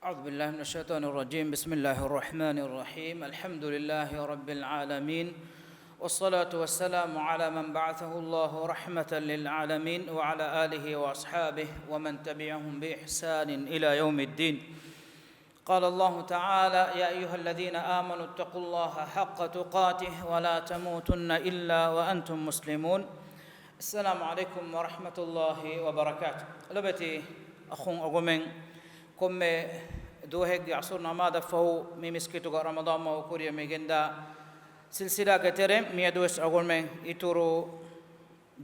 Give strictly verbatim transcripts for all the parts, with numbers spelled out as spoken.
أعوذ بالله من الشيطان الرجيم. بسم الله الرحمن الرحيم. الحمد لله رب العالمين. والصلاة والسلام على من بعثه الله رحمة للعالمين وعلى آله وأصحابه ومن تبعهم بإحسان إلى يوم الدين. قال الله تعالى: يا أيها الذين آمنوا اتقوا الله حق تقاته ولا تموتن إلا وأنتم مسلمون. السلام عليكم ورحمة الله وبركاته. ލޮބުވެތި އަޚުން އަޅުގަނޑުމެން، ކޮންމެ ދުވަހެއްގެ އަސުރު ނަމާދަށްފަހު މި މިސްކިތުގަ ރަމަޟާން މަހު ކުރިއަށް މި ގެންދާ ސިލްސިލާގެ ތެރެއިން މިއަދުވެސް އަޅުގަނޑުމެން އިތުރު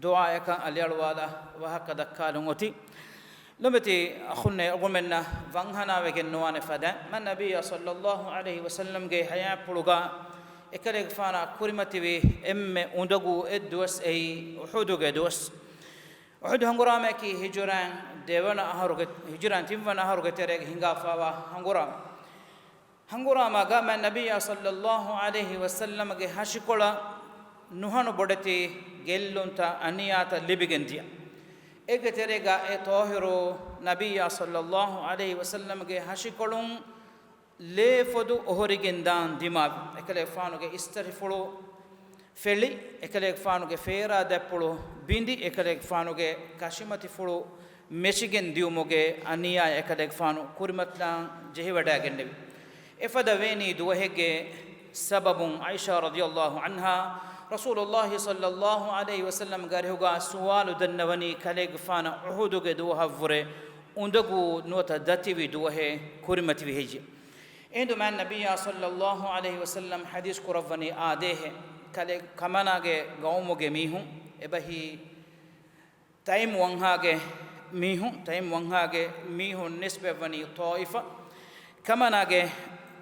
ދުޢާއަކަށް އަލިއަޅުވާލާ ވާހަކަ ދައްކާލުން އޮތީ. ލޮބުވެތި އަޚުންނޭ އަޅުގަނޑުމެންނަށް ވަންހަނާވެގެން ނުވާނެ ފަދައިން، މާތް ނަބިއްޔާ ޞައްލައްލާހު ޢަލައިހި ވަސައްލަމްގެ ޙަޔާތްޕުޅުގަ އެކަލޭގެފާނާ ކުރިމަތިވި އެންމެ އުނދަގޫ އެއްދުވަސް އެއީ އުޙުދުގެ ދުވަސް. އުޙުދު ހަނގުރާމައަކީ ހިޖުރައިން ދެވަނަ އަހަރުގެ، ހިޖުރައިން ތިންވަނަ އަހަރުގެ ތެރޭގަ ހިނގާފައިވާ ހަނގުރާމަ. ހަނގުރާމާގަ މާތް ނަބިއްޔާ ޞައްލައްލާހު ޢަލައިހި ވަސައްލަމްގެ ހަށިކޮޅަށް ނުހަނު ބޮޑެތި ގެއްލުންތައް އަނިޔާތައް ލިބިގެން ދިޔަ. އޭގެ ތެރޭގަ އެ ޠާހިރު ނަބިއްޔާ ޞައްލައްލާހު ޢަލައިހި ވަސައްލަމްގެ ހަށިކޮޅުން ލޭފޮދު އޮހޮރިގެން ދާން ދިމާވި. އެކަލޭގެފާނުގެ އިސްތަށިފުޅު ފެޅި، އެކަލޭގެފާނުގެ ފޭރާ ދަތްޕުޅު ބިނދި، އެކަލޭގެފާނުގެ ކަށިމަތިފުޅު މެށިގެން ދިޔުމުގެ އަނިޔާއެއް އެކަލޭގެފާނު ކުރިމަތިލާން ޖެހިވަޑައިގެންނެވި. އެފަދަ ވޭނީ ދުވަހެއްގެ ސަބަބުން ޢާއިޝާ ރަޟިޔައްލާހު ޢަންހާ ރަސޫލުއްލާހި ޞައްލައްލާހު ޢަލައިހި ވަސައްލަމްގެ އަރިހުގަ ސުވާލު ދަންނަވަނީ ކަލޭގެފާނަށް އުޙުދުގެ ދުވަހަށްވުރެ އުނދަގޫ ނުވަތަ ދަތިވި ދުވަހެއް ކުރިމަތިވި ހެއްޔެވެ؟ އެހިނދު މާތް ނަބިއްޔާ ޞައްލައްލާހު ޢަލައިހި ވަސައްލަމް ޙަދީޘް ކުރައްވަނީ އާދޭހެއް. ކަލޭ ކަމަނާގެ ގައުމުގެ މީހުން އެބަހީ ތައިމް ވަންހާގެ މީހުން، ތައިމް ވަންހާގެ މީހުން ނިސްބަތްވަނީ ޠާއިފަށް. ކަމަނާގެ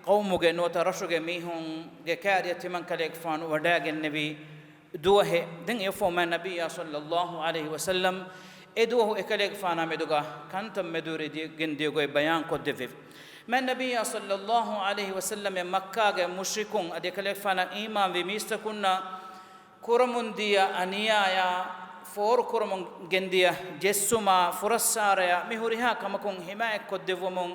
ޤައުމުގެ ނުވަތަ ރަށުގެ މީހުންގެ ކާރިއަށް ތިމަން ކަލޭގެފާނު ވަޑައިގެންނެވި ދުވަހެއް. ދެން އެއަށްފަހު މާތް ނަބިއްޔާ ޞައްލައްލާހު ޢަލައިހި ވަސައްލަމް އެ ދުވަހު އެކަލޭގެފާނާ މެދުގަ ކަންތައް މެދުވެރި ދި-، ގެންދިޔު ގޮތް ބަޔާން ކޮށްދެއްވެވި. މާތް ނަބިއްޔާ ޞައްލައްލާހު ޢަލައިހި ވަސައްލަމް އެ މައްކާގެ މުޝްރިކުން އަދި އެކަލޭގެފާނަށް އީމާންވި މީސްތަކުންނަށް ކުރަމުންދިޔަ އަނިޔާޔާ، ފޯރުކުރަމުން ގެންދިޔަ ޖެއްސުމާ، ފުރައްސާރަޔާ، މި ހުރިހާ ކަމަކުން ޙިމާޔަތްކޮށްދެއްވަމުން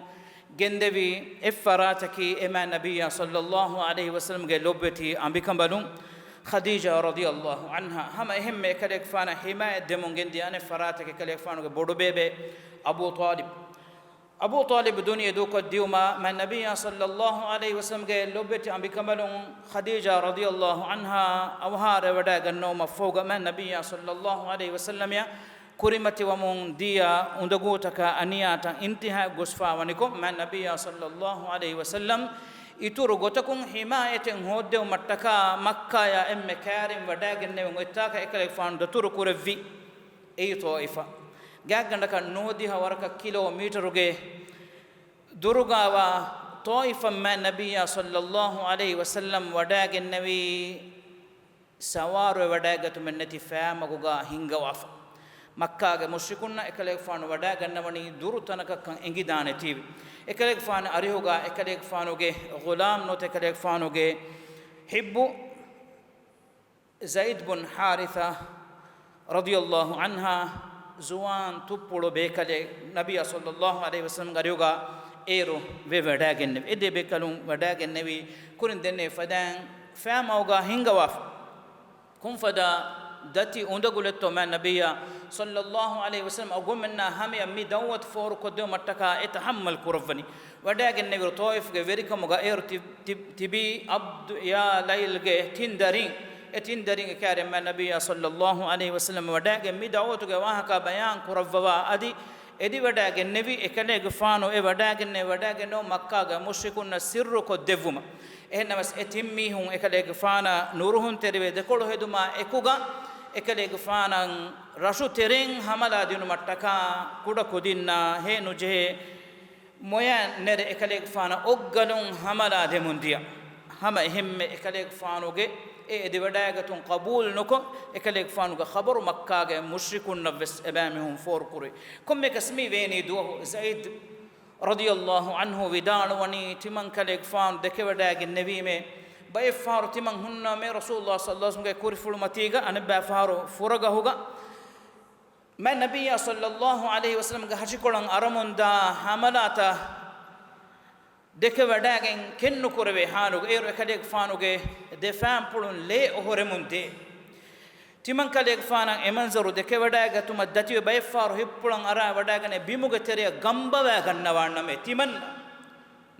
ގެންދެވި އެއްފަރާތަކީ އެ މާތް ނަބިއްޔާ ޞައްލައްލާހު ޢަލައިހި ވަސައްލަމްގެ ލޮބުވެތި އަނބިކަނބަލުން ޚަދީޖާ ރަޟިޔައްލާހު ޢަންހާ. ހަމަ އެހެންމެ އެކަލޭގެފާނަށް ޙިމާޔަތް ދެމުން ގެންދިޔަ އަނެއް ފަރާތަކީ އެކަލޭގެފާނުގެ ބޮޑުބޭބެ އަބޫ ޠާލިބް. އަބޫ ޠާލިބް ދުނިޔެ ދޫކޮށްދިޔުމާ މާތް ނަބިއްޔާ ޞައްލައްލާހު ޢަލައިހި ވަސައްލަމްގެ ލޮބުވެތި އަނބިކަނބަލުން ޚަދީޖާ ރަޟިޔައްލާހު ޢަންހާ އަވަހާރަވެވަޑައިގަންނަވުމަށްފަހުގަ މާތް ނަބިއްޔާ ޞައްލައްލާހު ޢަލައިހި ވަސައްލަމްއަށް ކުރިމަތިވަމުން ދިޔަ އުނދަގޫތަކާ އަނިޔާތައް އިންތިހާއަށް ގޮސްފާވަނިކޮށް، މާތް ނަބިއްޔާ ޞައްލައްލާހު ޢަލައިހި ވަސައްލަމް އިތުރު ގޮތަކުން ޙިމާޔަތެއް ހޯއްދެވުމަށްޓަކާ މައްކާޔާ އެންމެ ކައިރިން ވަޑައިގެންނެވި އޮތްތާކަށް އެކަލޭގެފާނު ދަތުރު ކުރެއްވި. އެއީ ޠާއިފަށް. ގާތްގަނޑަކަށް ނުވަދިހަ ވަރަކަށް ކިލޯމީޓަރުގެ ދުރުގަވާ ޠާއިފަށް މާތް ނަބިއްޔާ ޞައްލައްލާހު ޢަލައިހި ވަސައްލަމް ވަޑައިގެންނެވީ ސަވާރުވެވަޑައިގަތުމެއް ނެތި ފައިމަގުގަ ހިންގަވާފަ. މައްކާގެ މުޝްރިކުންނަށް އެކަލޭގެފާނު ވަޑައިގަންނަވަނީ ދުރު ތަނަކަށްކަން އެނގިދާނެތީވެ. އެކަލޭގެފާނު އަރިހުގަ އެކަލޭގެފާނުގެ ޣުލާމް ނުވަތަ އެކަލޭގެފާނުގެ ޙިއްބު ޒައިދް ބުން ޙާރިޘާ ރަޟިޔައްލާހު ޢަންހާ ޒުވާން ތުއްޕުޅު ބޭކަލެއް ނަބިއްޔާ ޞައްލައްލާހު ޢަލައިހި ވަސައްލަމްގެ އަރިހުގަ އޭރު ވެވަޑައިގެންނެވި. އެ ދެ ބޭކަލުން ވަޑައިގެންނެވި ކުރިން ދެންނެވި ފަދައިން ފައިމަގުގަ ހިންގަވާފަ. ކޮންފަދަ ދަތި އުނދަގުލެއްތޯ މާތް ނަބިއްޔާ ޞައްލައްލާހު ޢަލައިހި ވަސައްލަމް އަޅުގަނޑުމެންނާ ހަމަޔަށް މި ދަޢުވަތު ފޯރުކޮށްދެވުމަށްޓަކާ އެ ތަޙައްމަލް ކުރައްވަނީ. ވަޑައިގެންނެވިއިރު ޠާއިފުގެ ވެރިކަމުގަ އޭރު ތި-، ތި-، ތިބީ ޢަބްދު ޔާލައިލްގެ ތިން ދަރިން. އެ ތިން ދަރިން އެ ކައިރިން މާތް ނަބިއްޔާ ޞައްލައްލާހު ޢަލައިހި ވަސައްލަމް ވަޑައިގެން މި ދަޢުވަތުގެ ވާހަކަ ބަޔާން ކުރައްވަވާ އަދި އެދިވަޑައިގެންނެވި އެކަލޭގެފާނު އެ ވަޑައިގެންނެވި ވަޑައިގެންނެވުން މައްކާގެ މުޝްރިކުންނަށް ސިއްރުކޮށްދެއްވުމަށް. އެހެންނަމަވެސް އެ ތިން މީހުން އެކަލޭގެފާނަށް ނުރުހުންތެރިވެ ދެކޮޅު ހެދުމާ އެކުގަ އެކަލޭގެފާނަށް ރަށު ތެރެއިން ހަމަލާ ދިނުމަށްޓަކާ ކުޑަކުދިންނާ ހޭ ނުޖެހޭ މޮޔަ ނެރެ އެކަލޭގެފާނަށް އޮއްގަލުން ހަމަލާ ދެމުން ދިޔަ. ހަމަ އެހެންމެ އެކަލޭގެފާނުގެ އެ އެދިވަޑައިގަތުން ޤަބޫލު ނުކޮށް، އެކަލޭގެފާނުގެ ޚަބަރު މައްކާގެ މުޝްރިކުންނަށްވެސް އެބައިމީހުން ފޯރުކުރި. ކޮންމެއަކަސް މި ވޭނީ ދުވަހު ޒައިދް ރަޟިޔައްލާހު ޢަންހު ވިދާޅުވަނީ، ތިމަން ކަލޭގެފާނު ދެކެވަޑައިގެންނެވީމޭ، ބައެއްފަހަރު ތިމަން ހުންނަމޭ ރަސޫލުﷲ ޞައްލަﷲު ޢަލައިހި ވަސައްލަމްގެ ކުރިފުޅު މަތީގަ އަނެއްބައި ފަހަރު ފުރަގަހުގަ މާތް ނަބިއްޔާ ޞައްލަﷲު ޢަލައިހި ވަސައްލަމްގެ ހަށިކޮޅަށް އަރަމުންދާ ހަމަލާތައް ދެކެވަޑައިގެން ކެތްނުކުރެވޭ ހާލުގަ އޭރު އެކަލޭގެފާނުގެ ދެފާންޕުޅުން ލޭ އޮހޮރެމުން ދޭ. ތިމަންކަލޭގެފާނަށް އެމަންޒަރު ދެކެވަޑައިގަތުމަށް ދަތިވެ ބައެއްފަހަރު ހިތްޕުޅަށް އަރާ ވަޑައިގަނެ ބިމުގެ ތެރެއަށް ގަނބަވާ ގަންނަވާނަމޭ. ތިމަން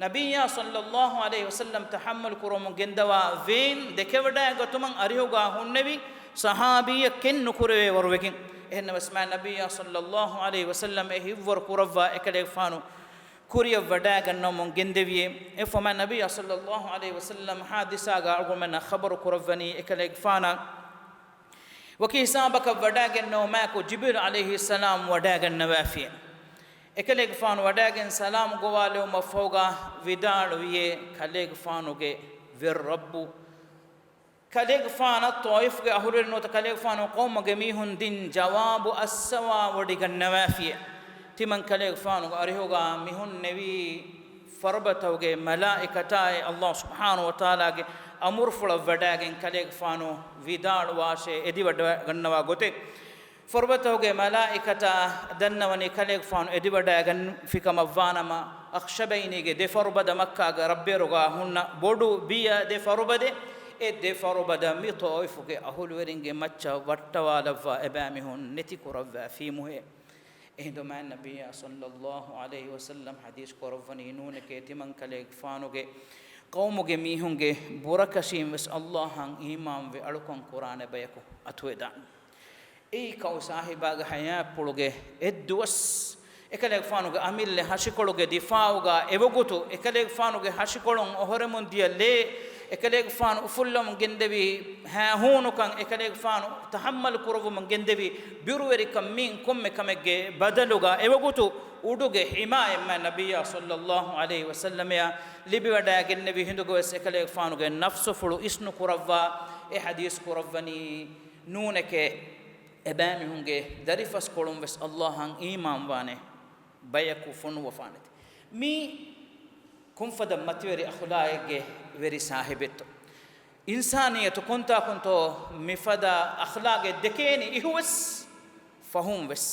ނަބިއްޔާ ޞައްލައްލާހު ޢަލައިހި ވަސައްލަމް ތަޙައްމަލް ކުރަމުން ގެންދަވާ ވޭން ދެކެވަޑައިގަތުމަށް އަރިހުގާ ހުންނެވި ޞަޙާބީއެއް ކެތް ނުކުރެވޭ ވަރުވެގެން. އެހެންނަމަވެސް މާތް ނަބިއްޔާ ޞައްލައްލާހު ޢަލައިހި ވަސައްލަމް އެ ހިތްވަރު ކުރައްވާ އެކަލޭގެފާނު ކުރިއަށް ވަޑައިގަންނަވަމުން ގެންދެވިއޭ. އެއަށްފަހު މާތް ނަބިއްޔާ ޞައްލައްލާހު ޢަލައިހި ވަސައްލަމް ޙާދިސާގާ އަޅުގަނޑުމެންނަށް ޚަބަރު ކުރައްވަނީ އެކަލޭގެފާނަށް ވަކި ހިސާބަކަށް ވަޑައިގެންނެވުމާއެކު ޖިބްރީލް ޢަލައިހިއްސަލާމް ވަޑައިގަންނަވާފިޔޭ. އެކަލޭގެފާނު ވަޑައިގެން ސަލާމް ގޮވާލެވުމަށްފަހުގާ ވިދާޅުވިޔޭ، ކަލޭގެފާނުގެ ވެރި ރައްބު ކަލޭގެފާނަށް ޠާއިފްގެ އަހުލުވެރިން ނުވަތަ ކަލޭގެފާނު ޤައުމުގެ މީހުން ދިން ޖަވާބު އައްސަވާވޮޑިގަންނަވާފިޔޭ. ތިމަން ކަލޭގެފާނުގެ އަރިހުގާ މި ހުންނެވީ ފަރުބަތަކުގެ މަލާއިކަތާއޭ. ﷲ ސުބްޙާނަހޫ ވަތަޢާލާގެ އަމުރުފުޅަށް ވަޑައިގެން ކަލޭގެފާނު ވިދާޅުވާށޭ އެދިވަޑައިގަންނަވާ ގޮތެއް. ފަރުބަތަކުގެ މަލާއިކަތާ ދަންނަވަނީ ކަލޭގެފާނު އެދިވަޑައިގެންފިކަމަށްވާނަމަ، އަޚްޝަބައިނީގެ ދެ ފަރުބަދަ މައްކާގެ ރަށްބޭރުގާ ހުންނަ ބޮޑު ބިޔަ ދެ ފަރުބަދެއް، އެ ދެ ފަރުބަދަ މި ޠާއިފުގެ އަހުލުވެރިންގެ މައްޗަށް ވައްޓަވާލައްވާ އެބައިމީހުން ނެތިކުރައްވާފީމުހޭ. އެހިނދު މާތް ނަބިއްޔާ ޞައްލައްލާހު ޢަލައިހި ވަސައްލަމް ޙަދީޘް ކުރައްވަނީ ނޫނެކޭ ތިމަން ކަލޭގެފާނުގެ ޤައުމުގެ މީހުންގެ ބުރަކަށީން ވެސް ﷲއަށް އީމާންވެ އަޅުކަން ކުރާނެ ބަޔަކު އަތުވެދާނެ. އެއީ ކައު ސާހިބާގެ ޙަޔާތްޕުޅުގެ އެއްދުވަސް އެކަލޭގެފާނުގެ އަމިއްލަ ހަށިކޮޅުގެ ދިފާޢުގާ އެވަގުތު އެކަލޭގެފާނުގެ ހަށިކޮޅުން އޮހޮރެމުން ދިޔަ ލޭ އެކަލޭގެފާނު އުފުއްލަމުން ގެންދެވި ހައިހޫނުކަން އެކަލޭގެފާނު ތަޙައްމަލް ކުރައްވަމުން ގެންދެވި ބިރުވެރިކަން މިއިން ކޮންމެ ކަމެއްގެ ބަދަލުގާ އެވަގުތު އުޑުގެ ޙިމާޔަތް މާތް ނަބިއްޔާ ޞައްލައްލާހު ޢަލައިހި ވަސައްލަމައަށް ލިބިވަޑައިގެންނެވި ހިނދުގަވެސް އެކަލޭގެފާނުގެ ނަފްސުފުޅު އިސްނުކުރައްވާ އެ ޙަދީޘް ކުރައްވަނީ ނޫނެކޭ. އެބައިމީހުންގެ ދަރިފަސްކޮޅުންވެސް ﷲއަށް އީމާންވާނެ ބަޔަކު ފޮނުވަފާނެތެ. މީ ކޮންފަދަ މަތިވެރި އަޚްލާޤެއްގެ ވެރި ސާހިބެއްތޯ؟ އިންސާނިއްޔަތު ކޮންތާކުންތޯ މިފަދަ އަޚްލާޤެއް ދެކޭނީ އިހުވެސް ފަހުންވެސް.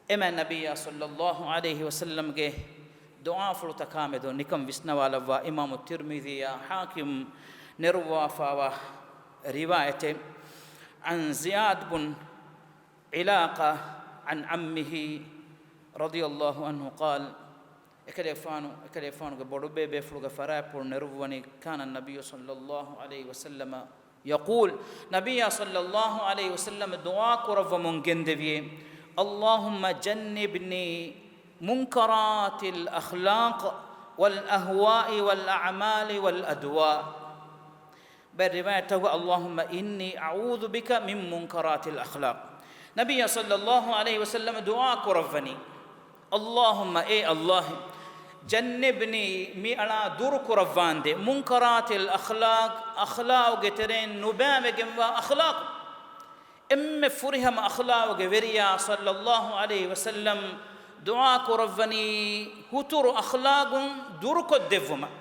އެ މާތް ނަބިއްޔާ ޞައްލައްލާހު ޢަލައިހި ވަސައްލަމްގެ ދުޢާފުޅުތަކާމެދު ނިކަން ވިސްނަވާލައްވާ އިމާމު ތިރްމިޛީއާ ޙާކިމް ނެރުއްވާފައިވާ ރިވާޔަތެއް، عن زياد بن علاقة عن عمه رضي الله عنه قال، އެކަލޭގެފާނު، އެކަލޭގެފާނުގެ ބޮޑުބޭބޭފުޅުގެ ފަރާތްޕުޅު ނެރުއްވަނީ، كان النبي صلى الله عليه وسلم يقول، ނަބިއްޔާ ޞައްލައްލާހު ޢަލައިހި ވަސައްލަމަ ދުޢާ ކުރައްވަމުން ގެންދެވިޔޭ، اللهم جنبني منكرات الأخلاق والأهواء والأعمال والأدواء. ބައެއް ރިވާޔަތްތަކުގަ، اللهم إني أعوذ بك من منكرات الأخلاق. ނަބިއްޔާ ޞައްލައްލާހު ޢަލައިހި ވަސައްލަމަ ދުޢާ ކުރައްވަނީ، اللهم، އޭ ﷲ، جنبني، މިއަޅާ ދުރުކުރައްވާނދޭ، منكرات الأخلاق، އަޚްލާޤުގެ ތެރެއިން ނުބައިވެގެންވާ އަޚްލާޤު. އެންމެ ފުރިހަމަ އަޚްލާޤުގެ ވެރިޔާ ޞައްލައްލާހު ޢަލައިހި ވަސައްލަމް ދުޢާ ކުރައްވަނީ ހުތުރު އަޚްލާޤުން ދުރުކޮށްދެއްވުމަށް،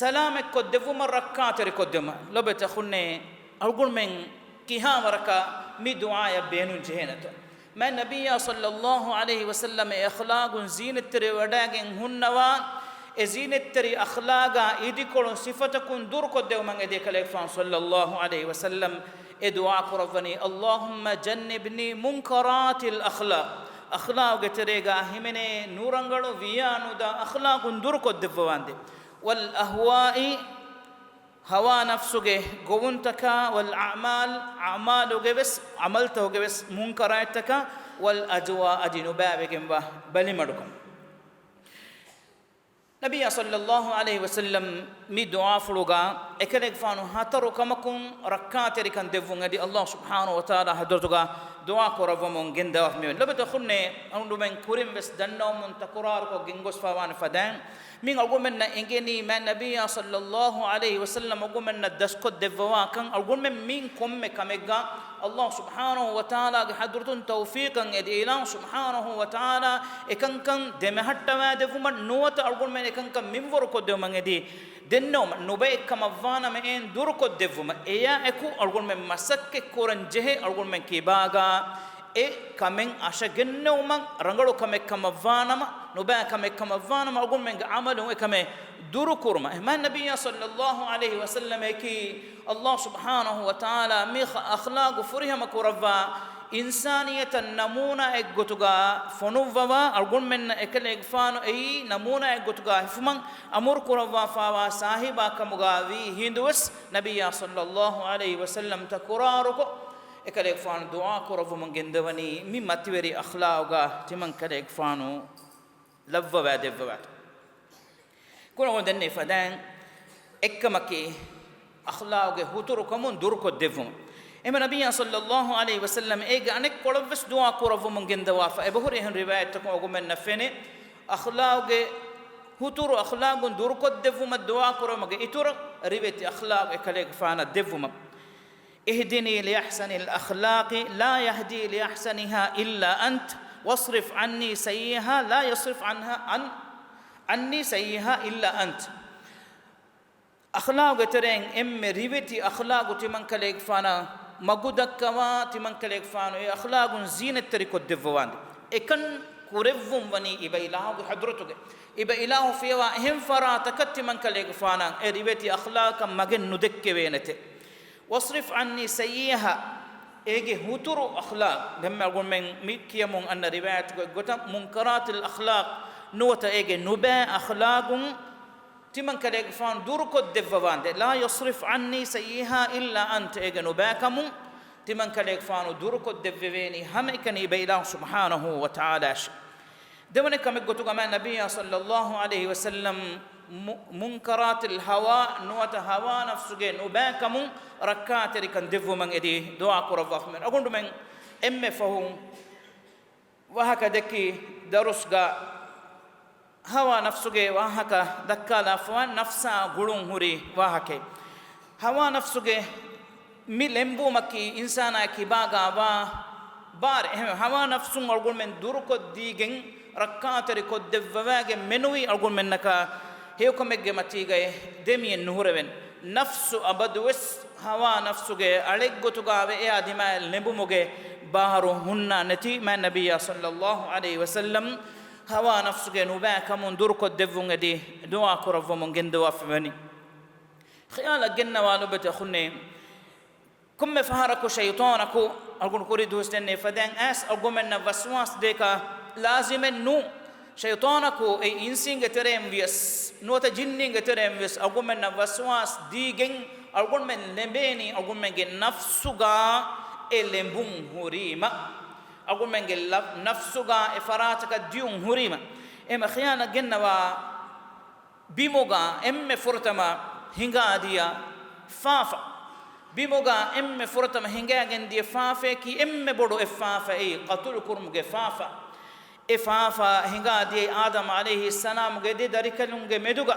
ސަލާމަތްކޮށްދެއްވުމަށް، ރައްކާތެރިކޮށްދެއްވުމަށް. ލޮބުވެތި އަޚުންނޭ، އަޅުގަނޑުމެން ކިހާވަރަކަށް މި ދުޢާއަށް ބޭނުން ޖެހޭނެތޯ؟ މާތް ނަބިއްޔާ ޞައްލައްލާހު ޢަލައިހި ވަސައްލަމަ އެ އަޚްލާޤުން ޒީނަތްތެރިވެވަޑައިގެން ހުންނަވާ، އެ ޒީނަތްތެރި އަޚްލާޤާ އިދިކޮޅުން ސިފަތަކުން ދުރުކޮށްދެވުމަށް އެދި އެކަލޭގެފާނު ޞައްލައްލާހު ޢަލައިހި ވަސައްލަމް އެ ދުޢާ ކުރައްވަނީ، اللهم جنبني منكرات الأخلاق، އަޚްލާޤުގެ ތެރޭގާ ހިމެނޭ ނުރަނގަޅު ވިޔާނުދާ އަޚްލާޤުން ދުރުކޮށްދެއްވަވާނދޭ، والأهواء، ހަވާ ނަފްސުގެ ގޮވުންތަކާ، والأعمال، އަޢުމާލުގެ ވެސް، ޢަމަލުތަކުގެ ވެސް މުންކަރާތްތަކާ، والأدواء، އަދި ނުބައިވެގެންވާ ބަލިމަޑުކަން. ނަބިއްޔާ ޞައްލައްލާހު ޢަލައިހި ވަސައްލަމް މި ދުޢާފުޅުގާ އެކަލޭގެފާނު ހަތަރު ކަމަކުން ރައްކާތެރިކަން ދެއްވުން އެދި، ﷲ ސުބްޙާނަހޫ ވަތަޢާލާ ޙަޟްރަތުގާ ދުޢާ ކުރައްވަމުން ގެންދަވާފަ މިވެން. ލޮބުވެތި އަޚުންނޭ، އަޅުގަނޑުމެން ކުރިން ވެސް ދަންނަވަމުން ތަކުރާރުކޮށް ގެންގޮސްފަވާނެ ފަދައިން، މި އަޅުގަނޑުމެންނަށް އެނގެނީ މާތް ނަބިއްޔާ ޞައްލައްލާހު ޢަލައިހި ވަސައްލަމް އަޅުގަނޑުމެންނަށް ދަސްކޮށްދެއްވަވާ ކަން. އަޅުގަނޑުމެން މިއިން ކޮންމެ ކަމެއްގާ ﷲ ސުބްޙާނަހޫ ވަތަޢާލާގެ ޙަޟްރަތުން ތައުފީޤަށް އެދި، އިލާހު ސުބްޙާނަހޫ ވަތަޢާލާ އެކަންކަން ދެމެހައްޓަވާދެއްވުމަށް ނުވަތަ އަޅުގަނޑުމެން އެކަންކަން މިންވަރުކޮށްދެވުމަށް އެދި، ދެންނެވުމަށް ނުބައެއްކަމަށްވާނަމަ އެއިން ދުރުކޮށްދެއްވުމަށް. އެޔާ އެކު އަޅުގަނޑުމެން މަސައްކަތްކުރަން ޖެހޭ އަޅުގަނޑުމެން ކިބާގާ އެ ކަމެއް އަށަގެންނެވުމަށް ރަނގަޅު ކަމެއް ކަމަށްވާނަމަ، ނުބައި ކަމެއް ކަމަށްވާނަމަ، އަޅުގަނޑުމެންގެ ޢަމަލުން އެ ކަމެއް ދުރުކުރުމަށް. މާތް ނަބިއްޔާ ޞައްލައްލާހު ޢަލައިހި ވަސައްލަމަކީ، ﷲ ސުބްޙާނަހު ވަތަޢާލާ މި އަޚްލާގު ފުރިހަމަ ކުރައްވާ އިންސާނިއްޔަތަށް ނަމޫނާއެއްގޮތުގަ ފޮނުއްވަވާ، އަޅުގަނޑުމެންނަށް އެކަލޭގެފާނު އެއީ ނަމޫނާއެއްގޮތުގަ ހިފުމަށް އަމުރު ކުރައްވާފާވާ ސާހިބާ ކަމުގަ ވީ ހިނދުވެސް، ނަބިއްޔާ ޞައްލައްލާހު ޢަލައިހި ވަސައްލަމް ތަކުރާރުކޮށް، އެކަލޭގެފާނު ދުޢާ ކުރައްވަމުން ގެންދަވަނީ މި މަތިވެރި އަޚްލާގުގަ ތިމަން ކަލޭގެފާނު ލައްވަވާ ދެއްވަވާތޯ. ކުރަމުން ދެންނެވި ފަދައިން އެއްކަމަކީ، އަޚްލާގުގެ ހުތުރުކަމުން ދުރުކޮށްދެއްވުމަށް. އެހެން ނަބިއްޔާ ޞައްލައްލާހު ޢަލައިހި ވަސައްލަމް އޭގެ އަނެއްކޮޅަށްވެސް ދުޢާ ކުރައްވަމުން ގެންދަވާފަ. އެބަހުރި އެހެން ރިވާޔަތްތަކުން އަޅުގަނޑުމެންނަށް ފެނޭ، އަޚްލާގުގެ ހުތުރު އަޚްލާގުން ދުރުކޮށްދެއްވުމަށް ދުޢާ ކުރުމުގެ އިތުރަށް ރިވެތި އަޚްލާގު އެކަލޭގެފާނަށް ދެއްވުމަށް. اهدني لأحسن الأخلاق لا يهدي لأحسنها إلا أنت، واصرف عني سيئها لا يصرف عنها، عن، عني سيئها إلا أنت. އަޚްލާގުގެ ތެރެއިން އެންމެ ރިވެތި އަޚްލާގު ތިމަންކަލޭގެފާނަށް މަގުދައްކަވާ، ތިމަންކަލޭގެފާނު އެ އަޚްލާގުން ޒީނަތްތެރިކޮށްދެއްވަވާނދޭ. އެކަން ކުރެއްވުން ވަނީ އިބައިލާހުގެ ޙަޟްރަތުގަ. އިބައިލާހު ފިޔަވާ އެހެން ފަރާތަކަށް ތިމަންކަލޭގެފާނަށް އެ ރިވެތި އަޚްލާގަކަށް މަގެއް ނުދެއްކެވޭނެތެ. واصرف عني سيئها، އޭގެ ހުތުރު އަޚްލާގު. ދެންމެ އަޅުގަނޑުމެން މި ކިޔަމުން އަންނަ ރިވާޔަތުގެ ގޮތަށް، މުންކަރާތިލް އަޚްލާގް، ނުވަތަ އޭގެ ނުބައި އަޚްލާގުން ތިމަންކަލޭގެފާނު ދުރުކޮށްދެއްވަވާނދޭ. لا يصرف عني سيئها إلا أنت، އޭގެ ނުބައިކަމުން ތިމަންކަލޭގެފާނު ދުރުކޮށްދެއްވެވޭނީ ހަމައެކަނި އިބައިލާހު ސުބްޙާނަހު ވަތަޢާލާއަށް. ދެވަނަ ކަމެއްގޮތުގަ މާތް ނަބިއްޔާ ޞައްލައްލާހު ޢަލައިހި ވަސައްލަމް މު-، މުންކަރާތިލް ހަވާ ނުވަތަ ހަވާ ނަފްސުގެ ނުބައިކަމުން ރައްކާތެރިކަން ދެއްވުމަށް އެދި ދުޢާ ކުރައްވާފަ. އަޅުގަނޑުމެން އެންމެ ފަހުން ވާހަކަ ދެއްކި ދަރުސްގަ ހަވާ ނަފްސުގެ ވާހަކަ ދައްކާލާފަވާ، ނަފްސާ ގުޅުން ހުރި ވާހަކައެއް. ހަވާ ނަފްސުގެ މި ލެނބުމަކީ އިންސާނާ ކިބާގާ ވާ ބާރެއް. އެހެން ހަވާ ނަފްސުން އަޅުގަނޑުމެން ދުރުކޮށްދީގެން ރައްކާތެރިކޮށްދެއްވަވާގެން މެނުވީ އަޅުގަނޑުމެންނަކަށް ހެޔޮކަމެއްގެ މަތީގައި ދެމިއެއް ނުހުރެވެން. ނަފްސު އަބަދުވެސް ހަވާ ނަފްސުގެ އަޅެއްގޮތުގާވެ އެއާ ދިމާއަށް ލެނބުމުގެ ބާރު ހުންނާނެތީ މާތް ނަބިއްޔާ ޞައްލައްލާހު ޢަލައިހި ވަސައްލަމް ހަވާ ނަފްސުގެ ނުބައިކަމުން ދުރުކޮށްދެއްވުން އެދި ދުޢާ ކުރައްވަމުން ގެންދަވާފަވަނީ. ޚިޔާލަށް ގެންނަވާ ލޮބުވެތި އަޚުންނޭ، ކޮންމެ ފަހަރަކު ޝައިޠާނަކު އަޅުގަނޑު ކުރި ދުވަސް ދެންނެވި ފަދައިން އައިސް އަޅުގަނޑުމެންނަށް ވަސްވާސް ދޭކަށް ލާޒިމެއް ނޫން. ޝައިޠާނަކު އެ އިންސީންގެ ތެރެއިން ވިޔަސް ނުވަތަ ޖިންނީންގެ ތެރެއިން ވިޔަސް އަޅުގަނޑުމެންނަށް ވަސްވާސް ދީގެން އަޅުގަނޑުމެން ލެނބޭނީ އަޅުގަނޑުމެންގެ ނަފްސުގާ އެ ލެނބުން ހުރީމަ. އަޅުގަނޑުމެންގެ ލަ-، ނަފްސުގާ އެ ފަރާތަކަށް ދިޔުން ހުރީމަ. އެހެން ޚިޔާލަށް ގެންނަވާ ބިމުގަ އެންމެ ފުރަތަމަ ހިނގާދިޔަ ފާފަ. ބިމުގަ އެންމެ ފުރަތަމަ ހިނގާގެން ދިޔަ ފާފައަކީ އެންމެ ބޮޑު އެއް ފާފައެއް، ޤަތުލު ކުރުމުގެ ފާފަ. އެ ފާފަ ހިނގާދިޔައީ އާދަމް ޢަލައިހިއްސަލާމުގެ ދެ ދަރިކަލުންގެ މެދުގަ.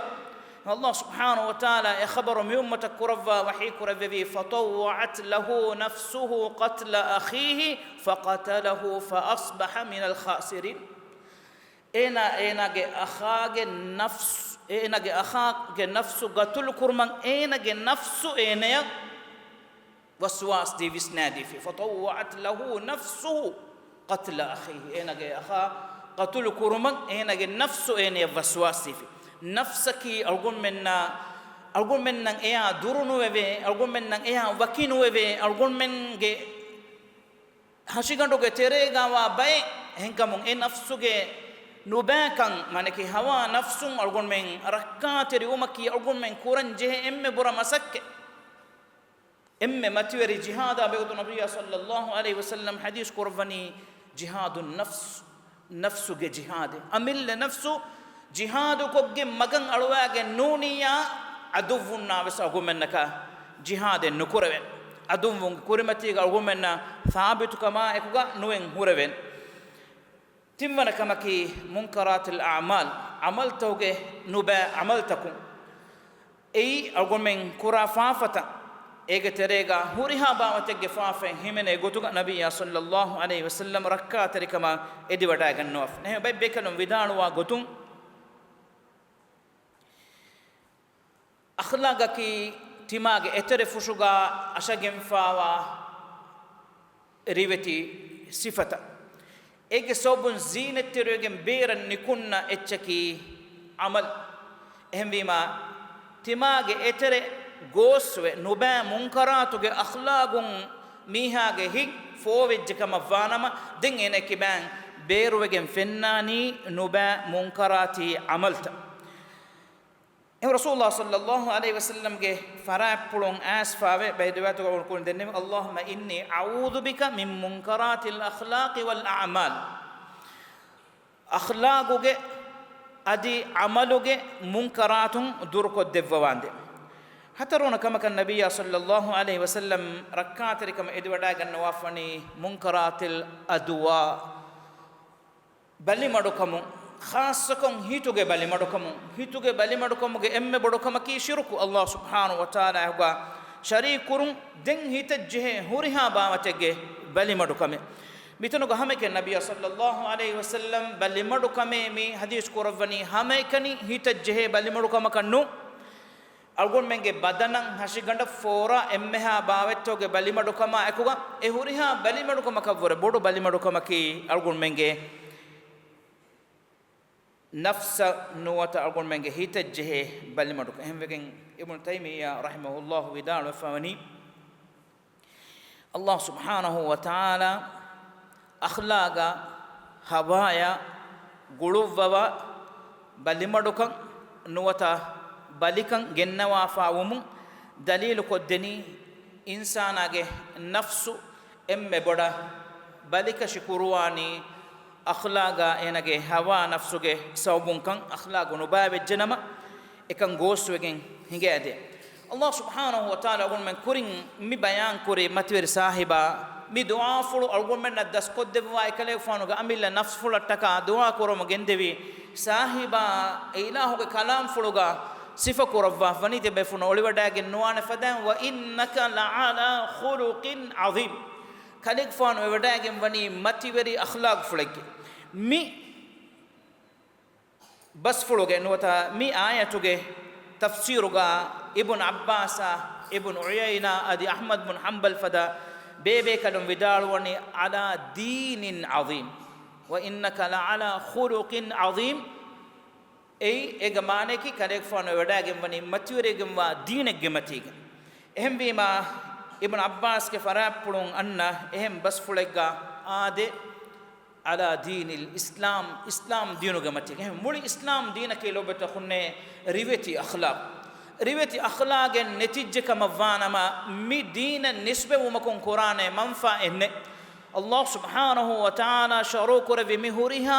ﷲ ސުބްޙާނަހު ވަތަޢާލާ އެ ޚަބަރު މި އުއްމަތަށް ކުރައްވާ ވަޙީ ކުރެއްވެވީ، فطوعت له نفسه قتل أخيه فقتله فأصبح من الخاسرين. އޭނާ އޭނާގެ އަޚާގެ ނަފްސު، އޭނާގެ އަޚާގެ ނަފްސު ގަތުލު ކުރުމަށް އޭނާގެ ނަފްސު އޭނަޔަށް ވަސްވާސް ދީ ވިސްނާދީފި. فطوعت له نفسه قتل أخيه. އޭނާގެ އަޚާ ގަތުލު ކުރުމަށް އޭނާގެ ނަފްސު އޭނަޔަށް ވަސްވާސް ދީފި. ނަފްސަކީ އަޅުގަނޑުމެންނާ، އަޅުގަނޑުމެންނަށް އެޔާ ދުރު ނުވެވޭ، އަޅުގަނޑުމެންނަށް އެޔާ ވަކި ނުވެވޭ، އަޅުގަނޑުމެންގެ ހަށިގަނޑުގެ ތެރޭގަވާ ބައެއް. އެހެންކަމުން އެ ނަފްސުގެ ނުބައިކަން، މާނަކީ ހަވާ ނަފްސުން އަޅުގަނޑުމެން ރައްކާތެރިވުމަކީ އަޅުގަނޑުމެން ކުރަން ޖެހޭ އެންމެ ބުރަ މަސައްކަތް. އެންމެ މަތިވެރި ޖިހާދާ ބެގޮތު ނަބިއްޔާ ޞައްލައްލާހު ޢަލައިހި ވަސައްލަމް ޙަދީޘް ކުރައްވަނީ ޖިހާދު ނަފްސް، ނަފްސުގެ ޖިހާދެއް. އަމިއްލަ ނަފްސު ޖިހާދުކޮށްގެން މަގަށް އަޅުވާގެން ނޫނިއްޔާ ޢަދުއްވުންނާ ވެސް އަޅުގަނޑުމެންނަކަށް ޖިހާދެއް ނުކުރެވެން. ޢަދުއްވުންގެ ކުރިމަތީގަ އަޅުގަނޑުމެންނަށް ސާބިތުކަމާ އެކުގަ ނުވެން ހުރެވެން. ތިންވަނަ ކަމަކީ މުންކަރާތިލް އަޢުމާލް، ޢަމަލްތަކުގެ ނުބައި ޢަމަލްތަކުން. އެއީ އަޅުގަނޑުމެން ކުރާ ފާފަތައް، އޭގެ ތެރޭގަ ހުރިހާ ބާވަތެއްގެ ފާފައެއް ހިމެނޭ ގޮތުގަ ނަބިއްޔާ ޞައްލައްލާހު ޢަލައިހި ވަސައްލަމް ރައްކާތެރިކަމަށް އެދިވަޑައިގަންނަވާފަ. އެހެން ބައެއް ބޭކަލުން ވިދާޅުވާ ގޮތުން، އަޚްލާގަކީ ތިމާގެ އެތެރެ ފުށުގަ އަށަގެންފާވާ ރިވެތި ސިފަތައް. އޭގެ ސަބަބުން ޒީނަތްތެރިވެގެން ބޭރަށް ނިކުންނަ އެއްޗަކީ ޢަމަލު. އެހެންވީމާ، ތިމާގެ އެތެރެ ގޯސްވެ ނުބައި މުންކަރާތުގެ އަޚްލާގުން މީހާގެ ހިތް ފޯވެއްޖެ ކަމަށް ވާނަމަ، ދެން އޭނަ ކިބައިން ބޭރުވެގެން ފެންނާނީ ނުބައި މުންކަރާތީ ޢަމަލުތައް. އެހެން ރަސޫލުﷲ ޞައްލަﷲ ޢަލައިހި ވަސައްލަމްގެ ފަރާތްޕުޅުން އައިސްފާވެ ބައި ރިވާޔަތުގަ އުޅުން ދެންނެވި، اللهم إني أعوذ بك من منكرات الأخلاق والأعمال. އަޚްލާގުގެ އަދި ޢަމަލުގެ މުންކަރާތުން ދުރުކޮށްދެއްވަވާނދޭ. ހަތަރުވަނަ ކަމަކަށް ނަބިއްޔާ ޞައްލަﷲ ޢަލައިހި ވަސައްލަމް ރައްކާތެރިކަމަށް އެދިވަޑައިގަންނަވާފަނީ منكرات الأدواء. ބަލިމަޑުކަމުން، ޚާއްޞަކޮށް ހިތުގެ ބަލިމަޑުކަމުން. ހިތުގެ ބަލިމަޑުކަމުގެ އެންމެ ބޮޑު ކަމަކީ ޝިރުކު، ﷲ ސުބްޙާނަހޫ ވަތަޢާލާއާއެކުގަ ޝަރީކުކުރުން. ދެން ހިތަށްޖެހޭ ހުރިހާ ބާވަތެއްގެ ބަލިމަޑުކަމެއް. މިތަނުގަ ހަމައެކަނި ނަބިއްޔާ ޞައްލަﷲ ޢަލައިހި ވަސައްލަމް ބަލިމަޑުކަމޭ މި ޙަދީޘް ކުރައްވަނީ ހަމައެކަނި ހިތަށްޖެހޭ ބަލިމަޑުކަމަކަށް ނޫން. އަޅުގަނޑުމެންގެ ބަދަނަށް ހަށިގަނޑަށް ފޯރާ އެންމެހާ ބާވަތްތަކުގެ ބަލިމަޑުކަމާ އެކުގަ އެ ހުރިހާ ބަލިމަޑުކަމަކަށްވުރެ ބޮޑު ބަލިމަޑުކަމަކީ އަޅުގަނޑުމެންގެ ނަފްސަށް ނުވަތަ އަޅުގަނޑުމެންގެ ހިތަށްޖެހޭ ބަލިމަޑުކަން. އެހެންވެގެން އިބްނު ތައިމިއްޔާ ރަޙިމަހުﷲ ވިދާޅުވެފަވަނީ، ﷲ ސުބްޙާނަހޫ ވަތަޢާލާ އަޚްލާގާ ހަވާޔާ ގުޅުއްވަވާ ބަލިމަޑުކަން ނުވަތަ ބަލިކަން ގެންނަވާފާވުމުން ދަލީލުކޮށްދެނީ، އިންސާނާގެ ނަފްސު އެންމެ ބޮޑަށް ބަލިކަށި ކުރުވާނީ އަޚްލާގާ އޭނަގެ ހަވާ ނަފްސުގެ ސަބަބުންކަން. އަޚްލާގު ނުބާވެއްޖެނަމަ، އެކަން ގޯސްވެގެން ހިނގައިދޭ. ﷲ ސުބްޙާނަހޫ ވަތަޢާލާ އަޅުގަނޑުމެން ކުރިން މި ބަޔާންކުރި މަތިވެރި ސާހިބާ، މި ދުޢާފުޅު އަޅުގަނޑުމެންނަށް ދަސްކޮށްދެއްވާ އެކަލޭގެފާނުގެ އަމިއްލަ ނަފްސުފުޅަށްޓަކާ ދުޢާ ކުރަމުން ގެންދެވި ސާހިބާ، އެ އިލާހުގެ ކަލާމްފުޅުގަ ސިފަކުރައްވާފަނީ ތިބޭފުޅުން އޮޅިވަޑައިގެން ނުވާނެ ފަދައިން، وإنك لعلى خلق عظيم. ކަލޭގެފާނު ވެވަޑައިގެން ވަނީ މަތިވެރި އަޚްލާގުފުޅެއްގެ. މި ބަސްފުޅުގެ ނުވަތަ މި އާޔަތުގެ ތަފްސީރުގަ އިބްނު ޢައްބާސާ، އިބްނު ޢުޔައިނާ އަދި އަޙްމަދު ބިން ޙަންބަލް ފަދަ ބޭބޭކަލުން ވިދާޅުވަނީ، على دين عظيم، وإنك لعلى خلق عظيم. އެއީ، އޭގެ މާނަޔަކީ ކަލޭގެފާނު ވެވަޑައިގެން ވަނީ މަތިވެރިވެގެންވާ ދީނެއްގެ މަތީގަ. އެހެންވީމާ، އިބްނު ޢައްބާސްގެ ފަރާތްޕުޅުން އަންނަ އެހެން ބަސްފުޅެއްގަ އާދެ، على دين الإسلام، އިސްލާމް ދީނުގެ މަތީގަ. އެހެން މުޅި އިސްލާމް ދީނަކީ ލޯބިވެތި އަޚުންނޭ ރިވެތި އަޚްލާގު. ރިވެތި އަޚްލާގެއް ނެތިއްޖެ ކަމަށް ވާނަމަ، މި ދީނަށް ނިސްބަތްވުމަކުން ކުރާނެ މަންފާއެއް ނެތް. ﷲ ސުބްޙާނަހޫ ވަތަޢާލާ ޝަރުޢުކުރެއްވި މި ހުރިހާ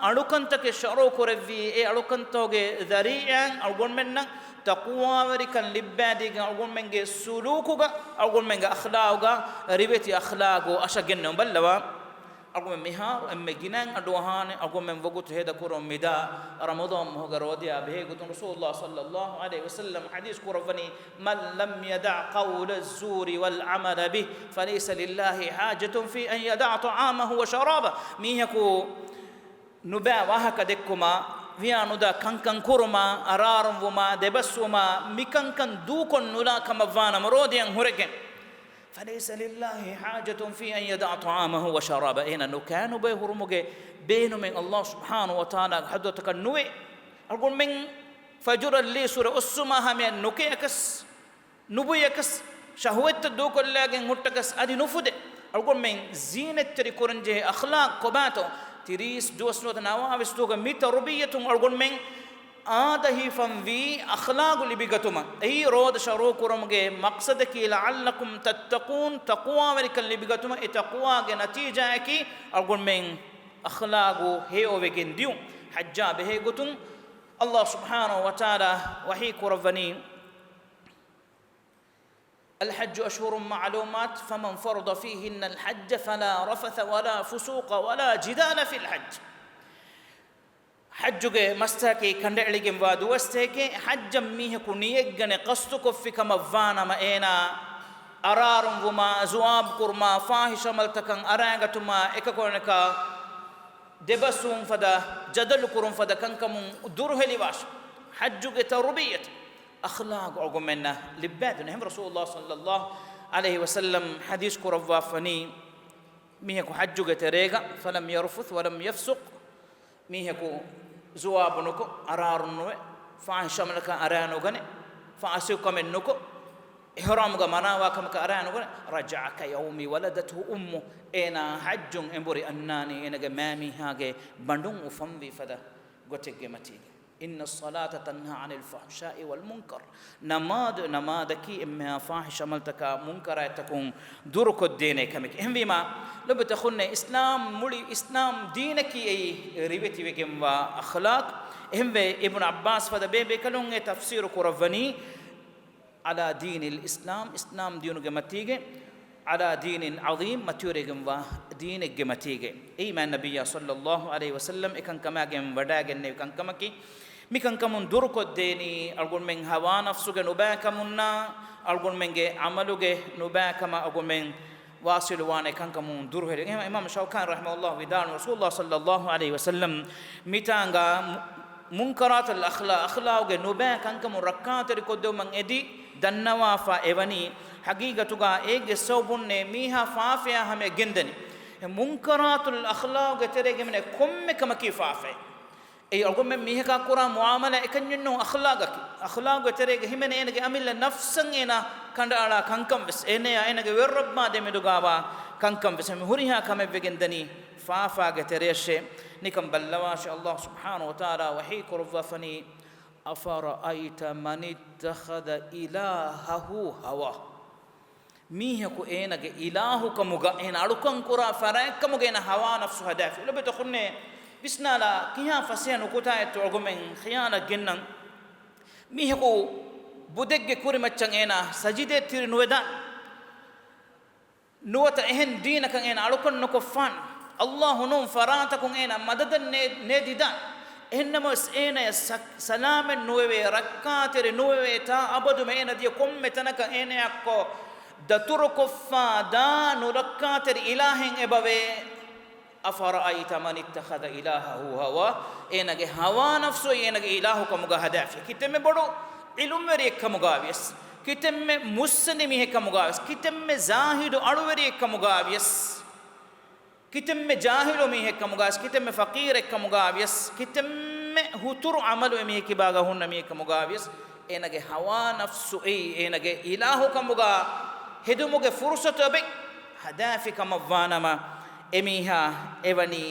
އަޅުކަންތަކެއް ޝަރުޢުކުރެއްވީ، އެ އަޅުކަންތަކުގެ ޒަރީޢާއިން އަޅުގަނޑުމެންނަށް ތަޤްވާވެރިކަން ލިއްބައިދީގެން އަޅުގަނޑުމެންގެ ސުލޫކުގަ، އަޅުގަނޑުމެންގެ އަޚްލާގުގަ ރިވެތި އަޚްލާގު އަށަށް ގެންނަމުން ބައްލަވާ. އަޅުގަނޑުމެން މިހާރު އެންމެ ގިނައިން އަޑުއަހާނެ، އަޅުގަނޑުމެން ވަގުތު ހޭދަކުރަމުން މިދާ ރަމަޟާން މަހުގެ ރޯދަޔާ ބެހޭ ގޮތުން ރަސޫލުﷲ ޞައްލަﷲ ޢަލައިހި ވަސައްލަމް ޙަދީޘް ކުރައްވަނީ، من لم يدع قول الزور والعمل به فليس لله حاجة في أن يدع طعامه وشرابه. މީހަކު ނުބައި ވާހަކަ ދެއްކުމާ، ވިޔާ ނުދާ ކަންކަން ކުރުމާ، އަރާރުންވުމާ، ދެބަސްވުމާ، މިކަންކަން ދޫކޮށް ނުލާ ކަމަށް ވާނަމަ ރޯދަޔަށް ހުރެގެން، فليس لله حاجة في أن يدع طعامه وشرابه. އޭނަ ނުކާ ނުބޮއެ ހުރުމުގެ ބޭނުމެއް ﷲ ސުބްޙާނަހޫ ވަތަޢާލާގެ ޙަޟްރަތަކަށް ނުވޭ. އަޅުގަނޑުމެން ފަޖުރަށް ލީސުރެ އޮއްސުމާ ހަމަޔަށް ނުކެއަކަސް، ނުބުއަކަސް، ޝަހުވަތްތައް ދޫކޮށްލައިގެން ހުއްޓަކަސް އަދި ނުފުދޭ. އަޅުގަނޑުމެން ޒީނަތްތެރި ކުރަންޖެހޭ އަޚްލާޤް ކޮބާތޯ؟ ތިރީސް ދުވަސް ނުވަތަ ނަވާވީސް ދުވަހުގަ މި ތަރުބިއްޔަތުން އަޅުގަނޑުމެން އާދަ ހިފަންވީ އަޚްލާޤު ލިބިގަތުމަށް. އެއީ ރޯދަ ޝަރުޢުކުރުމުގެ މަޤްޞަދަކީ لعلكم تتقون، ތަޤްވާވެރިކަން ލިބިގަތުމަށް. އެ ތަޤްވާގެ ނަތީޖާއަކީ އަޅުގަނޑުމެން އަޚްލާޤު ހެޔޮވެގެން ދިޔުން. ޙައްޖާ ބެހޭ ގޮތުން ﷲ ސުބްޙާނަހޫ ވަތަޢާލާ ވަޙީ ކުރައްވަނީ، الحج أشهر معلومات فمن فرض فيهن الحج فلا رفث ولا فسوق ولا جدال في الحج. ޙައްޖުގެ މަސްތަކަކީ ކަނޑައެޅިގެންވާ ދުވަސްތަކެކޭ، ޙައްޖަށް މީހަކު ނިޔަތްގަނެ ޤަޞްދުކޮށްފި ކަމަށް ވާނަމަ، އޭނާ އަރާރުންވުމާ، ޒުވާބު ކުރުމާ، ފާޙިޝް ޢަމަލުތަކަށް އަރާގަތުމާ، އެކަކު އަނެކާ ދެބަސްވުން ފަދަ، ޖަދަލު ކުރުން ފަދަ ކަންކަމުން ދުރުހެލިވާށި. ޙައްޖުގެ ތަރުބިއްޔަތު އަޚްލާޤު އަޅުގަނޑުމެންނަށް ލިއްބައިދޭނެ. އެހެން ރަސޫލުﷲ ޞައްލަﷲ ޢަލައިހި ވަސައްލަމް ޙަދީޘް ކުރައްވާފަނީ، މީހަކު ޙައްޖުގެ ތެރޭގަ، فلم يرفث ولم يفسق، މީހަކު ޒުވާބު ނުކޮށް، އަރާރުން ނުވެ، ފާޙިޝް ޢަމަލަކަށް އަރާ ނުގަނެ، ފާސިޤު ކަމެއް ނުކޮށް، އިޙްރާމުގަ މަނާވާ ކަމަކަށް އަރާ ނުގަނެ، رجع كيوم ولدته أمه، އޭނާ ޙައްޖުން އެނބުރި އަންނާނީ އޭނަގެ މާމީހާގެ ބަނޑުން އުފަންވީ ފަދަ ގޮތެއްގެ މަތީގަ. إن الصلاة تنهى عن الفحشاء والمنكر. ނަމާދު، ނަމާދަކީ އެންމެހާ ފާޙިޝް ޢަމަލުތަކާ، މުންކަރާތްތަކުން ދުރުކޮށްދޭނެ ކަމެކޭ. އެހެންވީމާ، ލޮބުވެތި އަޚުންނޭ، އިސްލާމް، މުޅި އިސްލާމް ދީނަކީ އެއީ ރިވެތިވެގެންވާ އަޚްލާޤް. އެހެންވެ، އިބްނު ޢައްބާސް ފަދަ ބޭބޭކަލުން އެ ތަފްސީރު ކުރައްވަނީ، على دين الإسلام، އިސްލާމް ދީނުގެ މަތީގެ، على دين عظيم، މަތިވެރިވެގެންވާ ދީނެއްގެ މަތީގެ. އެއީ މާތް ނަބިއްޔާ صلى الله عليه وسلم އެކަންކަމާގެން ވަޑައިގެންނެވި ކަންކަމަކީ. މިކަންކަމުން ދުރުކޮށްދޭނީ އަޅުގަނޑުމެން ހަވާ ނަފްސުގެ ނުބައިކަމުންނާ، އަޅުގަނޑުމެންގެ ޢަމަލުގެ ނުބައިކަމަށް އަޅުގަނޑުމެން ވާޞިލުވާނެ ކަންކަމުން ދުރުހެލި. އެހެން އިމާމު ޝައުކާނީ ރަޙިމަހުﷲ ވިދާޅުވި، ރަސޫލުﷲ صلى الله عليه وسلم މިތާނގަ މު-، މުންކަރާތުލް އަޚްލާ-، އަޚްލާގުގެ ނުބައި ކަންކަމުން ރައްކާތެރިކޮށްދެވުމަށް އެދި، ދަންނަވާފަ އެވަނީ، ޙަޤީޤަތުގަ އޭގެ ސަބަބުންނޭ މީހާ ފާފަޔާ ހަމަޔަށް ގެންދަނީ. އެ މުންކަރާތުލް އަޚްލާގުގެ ތެރޭގަ ހިމެނޭ ކޮންމެ ކަމަކީ ފާފައެއް. އެއީ އަޅުގަނޑުމެން މީހަކާ ކުރާ މުޢާމަލާ އެކަންޏެއްނޫން އަޚްލާގަކީ. އަޚްލާގުގެ ތެރޭގަ ހިމެނޭ އޭނަގެ އަމިއްލަ ނަފްސަށް އޭނާ ކަނޑައަޅާ ކަންކަން ވެސް، އޭނަޔާ އޭނަގެ ވެރިރައްބާ ދެމެދުގާވާ ކަންކަން ވެސް. މި ހުރިހާ ކަމެއް ވެގެން ދަނީ ފާފާގެ ތެރެއަށޭ. ނިކަން ބައްލަވާށޭ، ﷲ ސުބްޙާނަހޫ ވަތަޢާލާ ވަޙީ ކުރައްވާފަނީ، أفرأيت من اتخذ إلهه هواه. މީހަކު އޭނަގެ އިލާހުކަމުގަ، އޭނަ އަޅުކަން ކުރާ ފަރާތްކަމުގަ އޭނަ ހަވާ ނަފްސު ހަދާފި. ލޮބުވެތި އަޚުންނޭ، ވިސްނާލާ، ކިހާ ފަސޭހަ ނުކުތާއެއްތޯ އަޅުގަނޑުމެން ޚިޔާލަށް ގެންނަން. މީހަކު ބުދެއްގެ ކުރިމައްޗަށް އޭނަ ސަޖިދައަށް ތިރި ނުވެދާނެ. ނުވަތަ އެހެން ދީނަކަށް އޭނަ އަޅުކަން ނުކޮށްފާނެ. ﷲ ނޫން ފަރާތަކުން އޭނަ މަދަދަށް ނޭ-، ނޭދިދާނެ. އެހެންނަމަވެސް އޭނަޔަށް ސަ-، ސަލާމަތް ނުވެވޭ، ރައްކާތެރި ނުވެވޭ، ތާ އަބަދުމެ އޭނަ ދިޔަ ކޮންމެ ތަނަކަށް އޭނަޔާއެއްކޮށް ދަތުރުކޮށްފާ ދާ ނުރައްކާތެރި އިލާހެއް އެބަވޭ. أفرأيت من اتخذ إلهه هواه. އޭނަގެ ހަވާ ނަފްސު އޭނަގެ އިލާހު ކަމުގަ ހަދާފި. ކިތަންމެ ބޮޑު ޢިލްމުވެރިއެއް ކަމުގަވިޔަސް، ކިތަންމެ މުއްސަނދި މީހެއް ކަމުގަވިޔަސް، ކިތަންމެ ޒާހިދު އަޅުވެރިއެއް ކަމުގަވިޔަސް، ކިތަންމެ ޖާހިލު މީހެއް ކަމުގަވިޔަސް، ކިތަންމެ ފަޤީރެއް ކަމުގަވިޔަސް، ކިތަންމެ ހުތުރު ޢަމަލު އެމީހެއްގެ ކިބާގަ ހުންނަ މީހެއް ކަމުގަވިޔަސް، އޭނަގެ ހަވާ ނަފްސު އެއީ އޭނަގެ އިލާހު ކަމުގަ ހެދުމުގެ ފުރުޞަތު އެބައި ހަދާފި ކަމަށްވާނަމަ، އެމީހާ އެވަނީ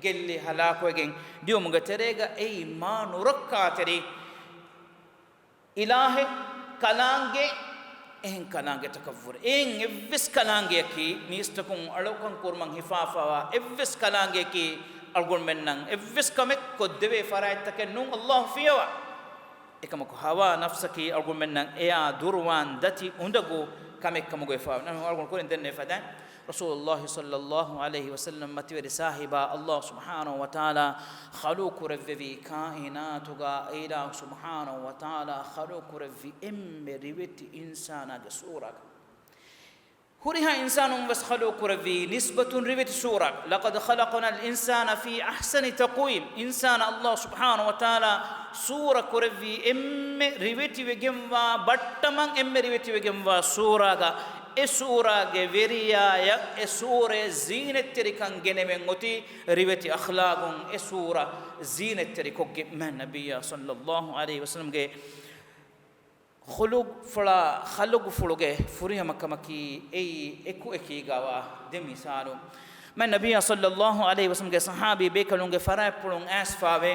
ގެއްލި ހަލާކުވެގެން ދިޔުމުގެ ތެރޭގަ އެއީ މާ ނުރައްކާތެރި އިލާހެއް، ކަލާނގެ، އެހެން ކަލާނގެތަކަށްވުރެ. އެއިން އެއްވެސް ކަލާނގެއަކީ، މީސްތަކުން އަޅުކަން ކުރުމަށް ހިފާފަވާ އެއްވެސް ކަލާނގެއަކީ، އަޅުގަނޑުމެންނަށް އެއްވެސް ކަމެއް ކޮށްދެވޭ ފަރާތްތަކެއް ނޫން ﷲ ފިޔަވާ. އެކަމަކު ހަވާ ނަފްސަކީ އަޅުގަނޑުމެންނަށް އެއާ ދުރުވާން ދަތި އުނދަގޫ ކަމެއް ކަމުގައި ފާވަން. އަޅުގަނޑު ކުރިން ދެންނެވި ފަދައިން، ރަސޫލުﷲ ޞައްލަﷲ ޢަލައިހި ވަސައްލަމް މަތިވެރި ސާހިބާ ﷲ ސުބްޙާނަހޫ ވަތަޢާލާ ޚަލުޤު ކުރެއްވެވީ ކާއިނާތުގަ އިލާހު ސުބްޙާނަހޫ ވަތަޢާލާ ޚަލުޤު ކުރެއްވި އެންމެ ރިވެތި އިންސާނާގެ ސޫރަގަ. ހުރިހާ އިންސާނުން ވެސް ޚަލުޤު ކުރެއްވީ ނިސްބަތުން ރިވެތި ސޫރަ. لقد خلقنا الإنسان في أحسن تقويم. އިންސާނާ ﷲ ސުބްޙާނަހޫ ވަތަޢާލާ ސޫރަ ކުރެއްވީ އެންމެ ރިވެތިވެގެންވާ ބައްޓަމަށް އެންމެ ރިވެތިވެގެންވާ ސޫރާގަ. އެ ސޫރާގެ ވެރިޔާޔަށް އެ ސޫރައެއް ޒީނަތްތެރިކަން ގެނެވެން އޮތީ ރިވެތި އަޚްލާގުން އެ ސޫރަ ޒީނަތްތެރިކޮށްގެން. މާތް ނަބިއްޔާ ޞައްލަﷲ ޢަލައިހި ވަސައްލަމްގެ ޚުލުޤުފުޅާ، ޚަލްޤުފުޅުގެ ފުރިހަމަކަމަކީ އެއީ އެކު އެކީގަވާ ދެ މިސާލު. މާތް ނަބިއްޔާ ޞައްލަﷲ ޢަލައިހި ވަސައްލަމްގެ ޞަޙާބީ ބޭކަލުންގެ ފަރާތްޕުޅުން އައިސްފާވޭ.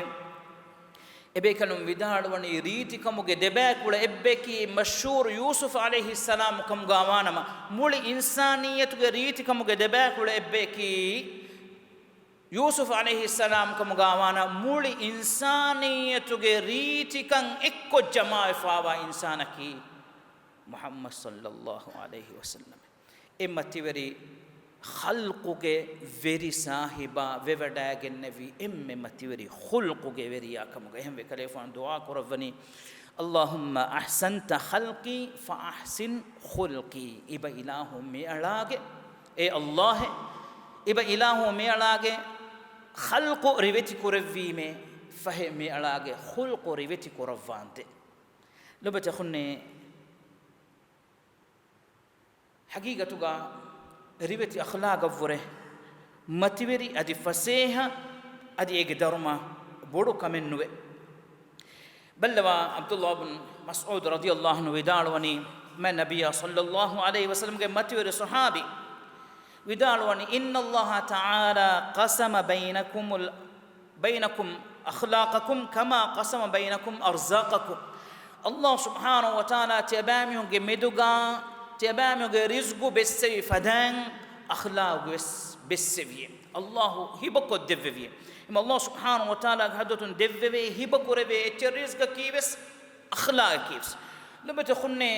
އެބޭކަލުން ވިދާޅުވަނީ ރީތިކަމުގެ ދެބައިކުޅަ އެއްބަޔަކީ މަޝްހޫރު ޔޫސުފް ޢަލައިހިއްސަލާމް ކަމުގަވާނަމަ، މުޅި އިންސާނިއްޔަތުގެ ރީތިކަމުގެ ދެބައިކުޅަ އެއްބަޔަކީ ޔޫސުފް ޢަލައިހިއްސަލާމް ކަމުގަވާނަ، މުޅި އިންސާނިއްޔަތުގެ ރީތިކަން އެއްކޮށް ޖަމާވެފާވާ އިންސާނަކީ މުޙައްމަދު ޞައްލަﷲ ޢަލައިހި ވަސައްލަމް. އެ މަތިވެރި ޚަލްޤުގެ ވެރި ސާހިބާ ވެވަޑައިގެންނެވީ އެންމެ މަތިވެރި ޚުލްޤުގެ ވެރިޔާ ކަމުގަ. އެހެންވެ ކަލޭފާނު ދުޢާ ކުރައްވަނީ، اللهم أحسنت خلقي فأحسن خلقي. އިބަ އިލާހު މިއަޅާގެ، އޭ ﷲ، އިބަ އިލާހު މިއަޅާގެ ޚަލްޤު ރިވެތި ކުރެއްވީމޭ، ފަހެ މިއަޅާގެ ޚުލްޤު ރިވެތި ކުރައްވާންދޭ. ލޮބުވެތި އަޚުންނޭ، ޙަޤީޤަތުގަ ރިވެތި އަޚްލާގަށްވުރެ މަތިވެރި އަދި ފަސޭހަ އަދި އޭގެ ދަރުމަ ބޮޑު ކަމެއް ނުވޭ. ބައްލަވާ ޢަބްދުﷲ ބިން މަސްޢޫދު ރަޟިޔަﷲ ޢަންހު ވިދާޅުވަނީ، މާތް ނަބިއްޔާ ޞައްލަﷲ ޢަލައިހި ވަސައްލަމްގެ މަތިވެރި ޞަޙާބީ ވިދާޅުވަނީ، إن الله تعالى قسم بينكم ال-، بينكم أخلاقكم كما قسم بينكم أرزاقكم. ﷲ ސުބްޙާނަހޫ ވަތަޢާލާ ތިޔަބައިމީހުންގެ މެދުގަ ތިޔަބައިމީހުންގެ ރިޒްގު ބެއްސެވި ފަދައިން އަޚްލާގު ވެސް ބެއްސެވިއޭ. ﷲ ހިބަކޮށް ދެއްވެވިއޭ. އެމަ ﷲ ސުބްޙާނަހޫ ވަތަޢާލާގެ ޙަޟްރަތުން ދެއްވެވޭ، ހިބަކުރެވޭ އެއްޗެއް ރިޒްގަކީ ވެސް އަޚްލާގަކީ ވެސް. ލޮބުވެތި އަޚުންނޭ،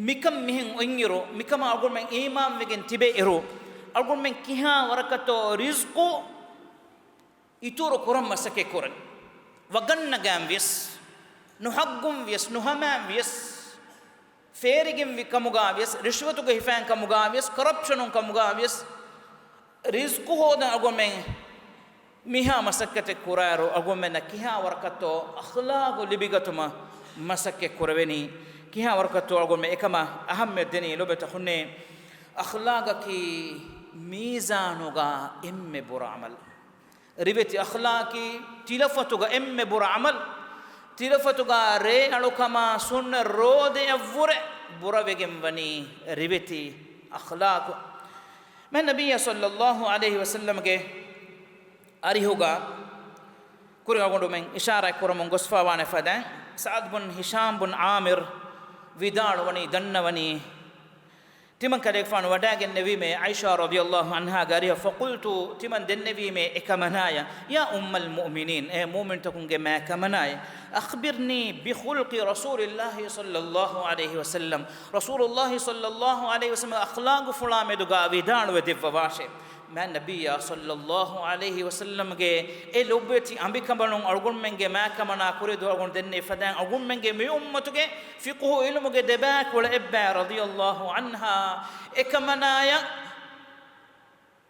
މިކަން މިހެން އޮތްއިރު، މިކަމަށް އަޅުގަނޑުމެން އީމާންވެގެން ތިބޭއިރު، އަޅުގަނޑުމެން ކިހާ ވަރަކަށްތޯ ރިޒްޤު އިތުރު ކުރަން މަސައްކަތް ކުރަން. ވަގަށްނަގާން ވިޔަސް، ނުހައްގުން ވިޔަސް، ނުހަމާން ވިޔަސް، ފޭރިގެންވި ކަމުގާ ވިޔަސް، ރިޝްވަތުގަ ހިފާން ކަމުގާ ވިޔަސް، ކަރަޕްޝަނުން ކަމުގާ ވިޔަސް، ރިޒްޤު ހޯދަން އަޅުގަނޑުމެން މިހާ މަސައްކަތެއް ކުރާއިރު، އަޅުގަނޑުމެންނަށް ކިހާ ވަރަކަށްތޯ އަޚްލާގު ލިބިގަތުމަށް މަސައްކަތް ކުރެވެނީ؟ ކިހާ ވަރަކަށްތޯ އަޅުގަނޑުމެން އެކަމަށް އަހައްމިޔަތް ދެނީ؟ ލޮބުވެތި އަޚުންނޭ، އަޚްލާގަކީ މީޒާނުގަ އެންމެ ބުރަ ޢަމަލު. ރިވެތި އަޚްލާގަކީ ތިލަފަތުގަ އެންމެ ބުރަ ޢަމަލު. ތިލަފަތުގަ ރޭއަޅުކަމާ ސުންނަ ރޯދައަށްވުރެ ބުރަވެގެން ވަނީ ރިވެތި އަޚްލާގު. މާތް ނަބިއްޔާ ޞައްލަﷲ ޢަލައިހި ވަސައްލަމްގެ އަރިހުގަ ކުރި އަޅުގަނޑުމެން އިޝާރާތް ކުރަމުން ގޮސްފާވާނެ ފަދައިން، ސަޢްދު ބިން ހިޝާމް ބިން ޢާމިރު ވިދާޅުވަނީ، ދަންނަވަނީ، ތިމަން ކަލޭގެފާނު ވަޑައިގެންނެވީމޭ ޢާއިޝާ ރަޟިޔަﷲ ޢަންހާގެ އަރިހަށް، فقلت، ތިމަން ދެންނެވީމޭ އެކަމަނާޔަށް، يا أم المؤمنين، އޭ މުއުމިންތަކުންގެ މާތްކަމަނާޔަށް، أخبرني بخلق رسول الله صلى الله عليه وسلم، ރަސޫލުﷲ ޞައްލަﷲ ޢަލައިހި ވަސައްލަމްގެ އަޚްލާގުފުޅާ މެދުގަ ވިދާޅުވެ ދެއްވަވާށޭ. މާތް ނަބިއްޔާ ޞައްލަﷲ ޢަލައިހި ވަސައްލަމްގެ އެ ލޮބުވެތި އަނބިކަނބަލުން އަޅުގަނޑުމެންގެ މާތްކަމަނާ ކުރެދު އަޅުގަނޑު ދެންނެވި ފަދައިން އަޅުގަނޑުމެންގެ މި އުއްމަތުގެ ފިޤުހު ޢިލްމުގެ ދެބައިކުޅަ އެއްބައި ރަޟިޔަﷲ ޢަންހާ އެކަމަނާޔަށް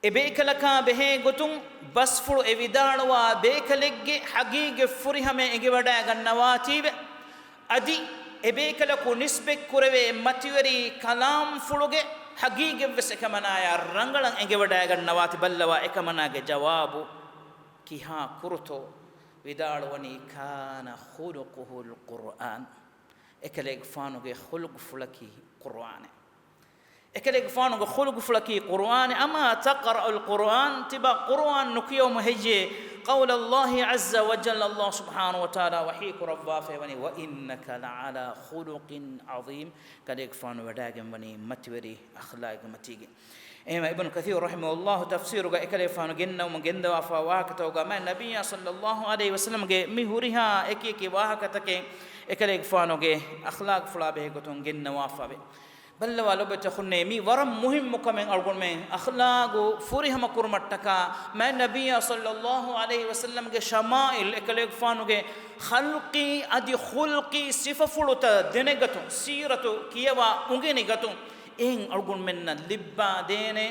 އެބޭކަލަކާ ބެހޭ ގޮތުން ބަސްފުޅު އެ ވިދާޅުވާ ބޭކަލެއްގެ ޙަޤީޤީ ފުރިހަމަ އެނގިވަޑައިގަންނަވާތީވެ. އަދި އެބޭކަލަކު ނިސްބަތްކުރެވޭ މަތިވެރި ކަލާމްފުޅުގެ ޙަޤީޤީވެސް އެކަމަނާޔާ ރަނގަޅަށް އެނގިވަޑައިގަންނަވާތި. ބައްލަވާ އެކަމަނާގެ ޖަވާބު ކިހާ ކުރުތޯ؟ ވިދާޅުވަނީ، كان خلقه القرآن، އެކަލޭގެފާނުގެ ޚުލްޤުފުޅަކީ ޤުރުއާނެއް. އެކަލޭގެފާނުގެ ޚުލްޤުފުޅަކީ ޤުރުއާނެއް. أما تقرأ القرآن، ތިބާ ޤުރުއާން ނުކިޔަވަމު ހެއްޔޭ؟ قول الله عز وجل، ﷲ ސުބްޙާނަހޫ ވަތަޢާލާ ވަޙީ ކުރައްވާފައިވަނީ، وإنك لعلى خلق عظيم، ކަލޭގެފާނު ވަޑައިގެންވަނީ މަތިވެރި އަޚްލާގެއްގެ މަތީގަ. އެހެންވެ، އިބްނު ކަޘީރު ރަޙިމަހުﷲ ތަފްސީރުގަ އެކަލޭގެފާނު ގެންނަވަމުން ގެންދަވާފާ ވާހަކަތަކުގަ މާތް ނަބިއްޔާ ޞައްލަﷲ ޢަލައިހި ވަސައްލަމްގެ މި ހުރިހާ އެކި އެކި ވާހަކަތަކެއް އެކަލޭގެފާނުގެ އަޚްލާޤުފުޅާ ބެހޭ ގޮތުން ގެންނަވާފަވޭ. ބައްލަވާ ލޮބުވެތި އަޚުންނޭ، މީ ވަރަށް މުހިއްމު ކަމެއް. އަޅުގަނޑުމެން އަޚްލާޤު ފުރިހަމަ ކުރުމަށްޓަކާ މާތް ނަބިއްޔާ ޞައްލަﷲ ޢަލައިހި ވަސައްލަމްގެ ޝަމާއިލް، އެކަލޭގެފާނުގެ ޚަލްޤީ އަދި ޚުލްޤީ ސިފަފުޅުތައް ދެނެގަތުން، ސީރަތު ކިޔަވާ އުނގެނިގަތުން، އެހެން އަޅުގަނޑުމެންނަށް ލިއްބާދޭނެ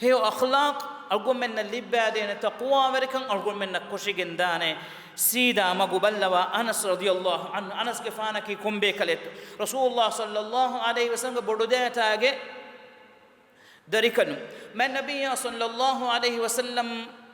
ހެޔޮ އަޚްލާޤު އަޅުގަނޑުމެންނަށް ލިއްބާދޭނެ، ތަޤްވާވެރިކަން އަޅުގަނޑުމެންނަށް ކޮށިގެންދާނެ. ސީދާ މަގު ބައްލަވާ އަނަސް ރަޟިޔަﷲ ޢަންހު، އަނަސްގެފާނަކީ ކޮންބޭކަލެއްތޯ؟ ރަސޫލުﷲ ޞައްލަﷲ ޢަލައިހި ވަސައްލަމްގެ ބޮޑުދައިތާގެ ދަރިކަލުން. މާތް ނަބިއްޔާ ޞައްލަﷲ ޢަލައިހި ވަސައްލަމް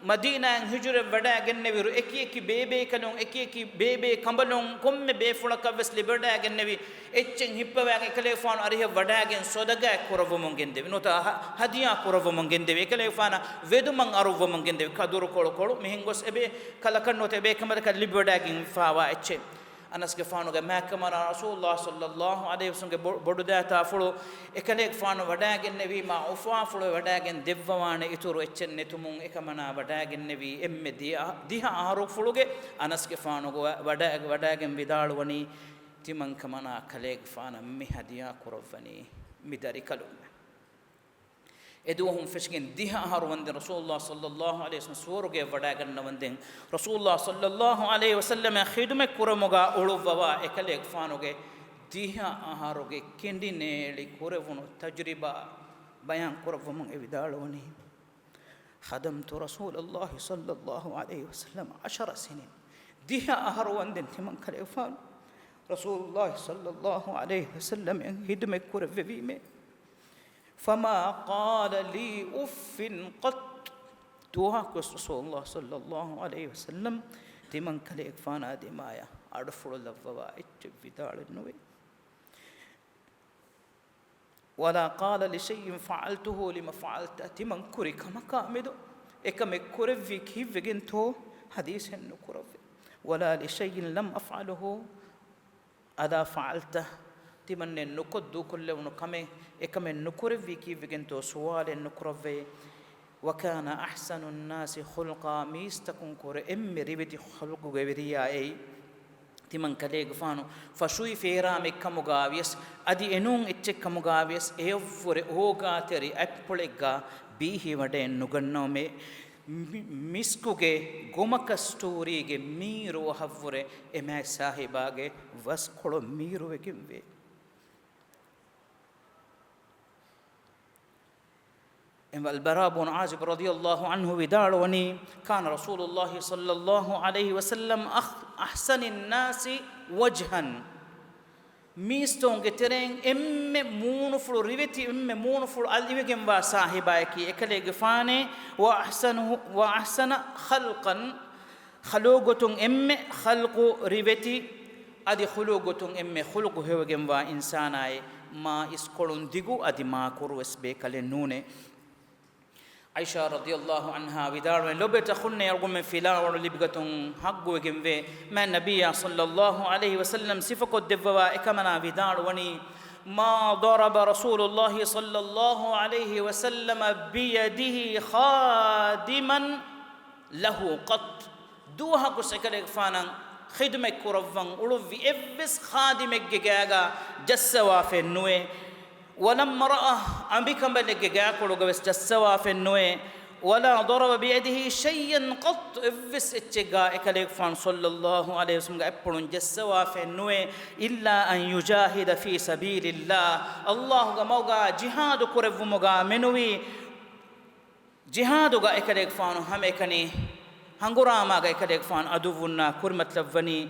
މަދީނާއިން ހިޖުރަވެވަޑައިގެންނެވިއިރު، އެކި އެކި ބޭބޭކަލުން، އެކި އެކި ބޭބޭ ކަނބަލުން ކޮންމެ ބޭފުޅަކަށްވެސް ލިބިވަޑައިގެންނެވި އެއްޗެއް ހިއްޕަވައިގެން އެކަލޭގެފާނު އަރިހަށް ވަޑައިގެން ޞަދަޤާތް ކުރައްވަމުން ގެންދެވި. ނުވަތަ ހަ-، ހަދިޔާ ކުރައްވަމުން ގެންދެވި. އެކަލޭގެފާނަށް ވެދުމަށް އަރުއްވަމުން ގެންދެވި. ކަދުރުކޮޅުކޮޅު މިހެން ގޮސް އެބޭ ކަލަކަށް ނުވަތަ އެބޭ ކަނބަލަކަށް ލިބިވަޑައިގެންފާވާ އެއްޗެއް. އަނަސްގެފާނުގެ މާތްކަމަނާ ރަސޫލުﷲ ޞައްލަﷲ ޢަލައިހި ވަސައްލަމްގެ ބޮ-، ބޮޑުދައިތާފުޅު އެކަލޭގެފާނު ވަޑައިގެންނެވީމާ އުފާފުޅު ވަޑައިގެން ދެއްވަވާނެ އިތުރު އެއްޗެއް ނެތުމުން އެކަމަނާ ވަޑައިގެންނެވީ އެންމެ ދިހަ، ދިހަ އަހަރުފުޅުގެ އަނަސްގެފާނުގެ ވަ-، ވަޑައި-، ވަޑައިގެން ވިދާޅުވަނީ، ތިމަންކަމަނާ ކަލޭގެފާނަށް މި ހަދިޔާ ކުރައްވަނީ މި ދަރިކަލުން. އެދުވަހުން ފެށިގެން ދިހަ އަހަރު ވަންދެން ރަސޫލުﷲ ޞައްލަﷲ ޢަލައިހި ވަސައްލަމް ސުވަރުގެއަށް ވަޑައިގަންނަވަންދެން، ރަސޫލުﷲ ޞައްލަﷲ ޢަލައިހި ވަސައްލަމަށް ޚިދުމަތް ކުރަމުގަ އުޅުއްވަވާ އެކަލޭގެފާނުގެ ދިހަ އަހަރުގެ ކެނޑިނޭޅި ކުރެވުނު ތަޖުރިބާ ބަޔާން ކުރައްވަމުން އެ ވިދާޅުވަނީ، خدمت رسول الله صلى الله عليه وسلم عشر سنين. ދިހަ އަހަރު ވަންދެން ތިމަން ކަލޭގެފާނު ރަސޫލުﷲ ޞައްލަﷲ ޢަލައިހި ވަސައްލަމަށް ޚިދުމަތް ކުރެއްވެވީމޭ. فما قال لي أف قط. ދުވަހަކުވެސް ރަސޫލުﷲ ޞައްލަﷲު ޢަލައިހި ވަސައްލަމް ތިމަން ކަލޭގެފާނާ ދިމާޔަށް އަޑުފުޅު ލައްވަވާ އެއްޗެއް ވިދާޅުވެއްނުވޭ. ولا قال لشيء فعلته لم فعلت، ތިމަން ކުރި ކަމަކާމެދު އެކަމެއް ކުރެއްވީ ކީއްވެގެންތޯ ޙަދީޘެއް ނުކުރެއްވޭ. ولا لشيء لم أفعله ألا فعلت، ތިމަންނެއް ނުކޮށް ދޫކޮށްލެވުނު ކަމެއް، އެކަމެއް ނުކުރެއްވީ ކީއްވެގެންތޯ ސުވާލެއް ނުކުރެއްވޭ. وكان أحسن الناس خلقا، މީސްތަކުން ކުރެ އެންމެ ރިވެތި ޚުލްޤުގެ ވެރިޔާ އެއީ ތިމަން ކަލޭގެފާނު ފަށުވި ފޭރާމެއްކަމުގާވިޔަސް، އަދި އެނޫން އެއްޗެއްކަމުގާވިޔަސް، އެއަށްވުރެ އޯގާތެރި އަތްޕުޅެއްގާ ބީހިވަޑައެއް ނުގަންނަވަމޭ. މި-، މިސްކުގެ ގޮމަކަސްތޫރީގެ މީރު އަހަށްވުރެ އެމާތް ސާހިބާގެ ވަސްކޮޅު މީރުވެގެންވޭ. އެ އަލްބަރާ ބުން ޢާޒިބް ރަޟިޔަﷲު ޢަންހު ވިދާޅުވަނީ، كان رسول الله صلى الله عليه وسلم أخ-، أحسن الناس وجها، މީސްތަކުންގެ ތެރެއިން އެންމެ މޫނުފުޅު ރިވެތި، އެންމެ މޫނުފުޅު އަލިވެގެންވާ ސާހިބާއަކީ އެކަލޭގެފާނޭ، وأحسنه، وأحسن خلقا، ޚުލުޤުގޮތުން އެންމެ ޚަލްޤު ރިވެތި، އަދި ޚުލުޤުގޮތުން އެންމެ ޚުލުޤު ހެޔޮވެގެންވާ އިންސާނާއޭ، މާ އިސްކޮޅުން ދިގު އަދި މާ ކުރުވެސް ބޭކަލެއް ނޫނޭ. ޢާއިޝާ ރަޟިޔަﷲު ޢަންހާ ވިދާޅުވަނީ، ލޮބުވެތި އަޚުންނޭ، އަޅުގަނޑުމެން ފިލާވަޅު ލިބިގަތުން ޙައްޤުވެގެންވޭ. މާތް ނަބިއްޔާ ޞައްލަﷲު ޢަލައިހި ވަސައްލަމް ސިފަކޮށްދެއްވަވާ އެކަމަނާ ވިދާޅުވަނީ، ما ضرب رسول الله صلى الله عليه وسلم بيده خادما له قط، ދުވަހަކުވެސް އެކަލޭގެފާނަށް ޚިދުމަތް ކުރައްވަން އުޅުއްވި އެއްވެސް ޚާދިމެއްގެ ގާގަ ޖައްސަވާފައެއް ނުވޭ. ولا امرأة، އަނބިކަނބަލެއްގެ ގާކޮޅުގަވެސް ޖައްސަވާފައެއް ނުވޭ. ولا ضرب بيده شيئا قط، އެއްވެސް އެއްޗެއްގަ އެކަލޭގެފާނު ޞައްލަﷲު ޢަލައިހި ވަސައްލަމްގެ އަތްޕުޅުން ޖައްސަވާފައެއް ނުވޭ. إلا أن يجاهد في سبيل الله، ﷲގެ މަގުގަ ޖިހާދު ކުރެއްވުމުގަ މެނުވީ. ޖިހާދުގަ އެކަލޭގެފާނު ހަމައެކަނި، ހަނގުރާމާގަ އެކަލޭގެފާނު އަދުއްވުންނާ ކުރިމަތިލައްވަނީ.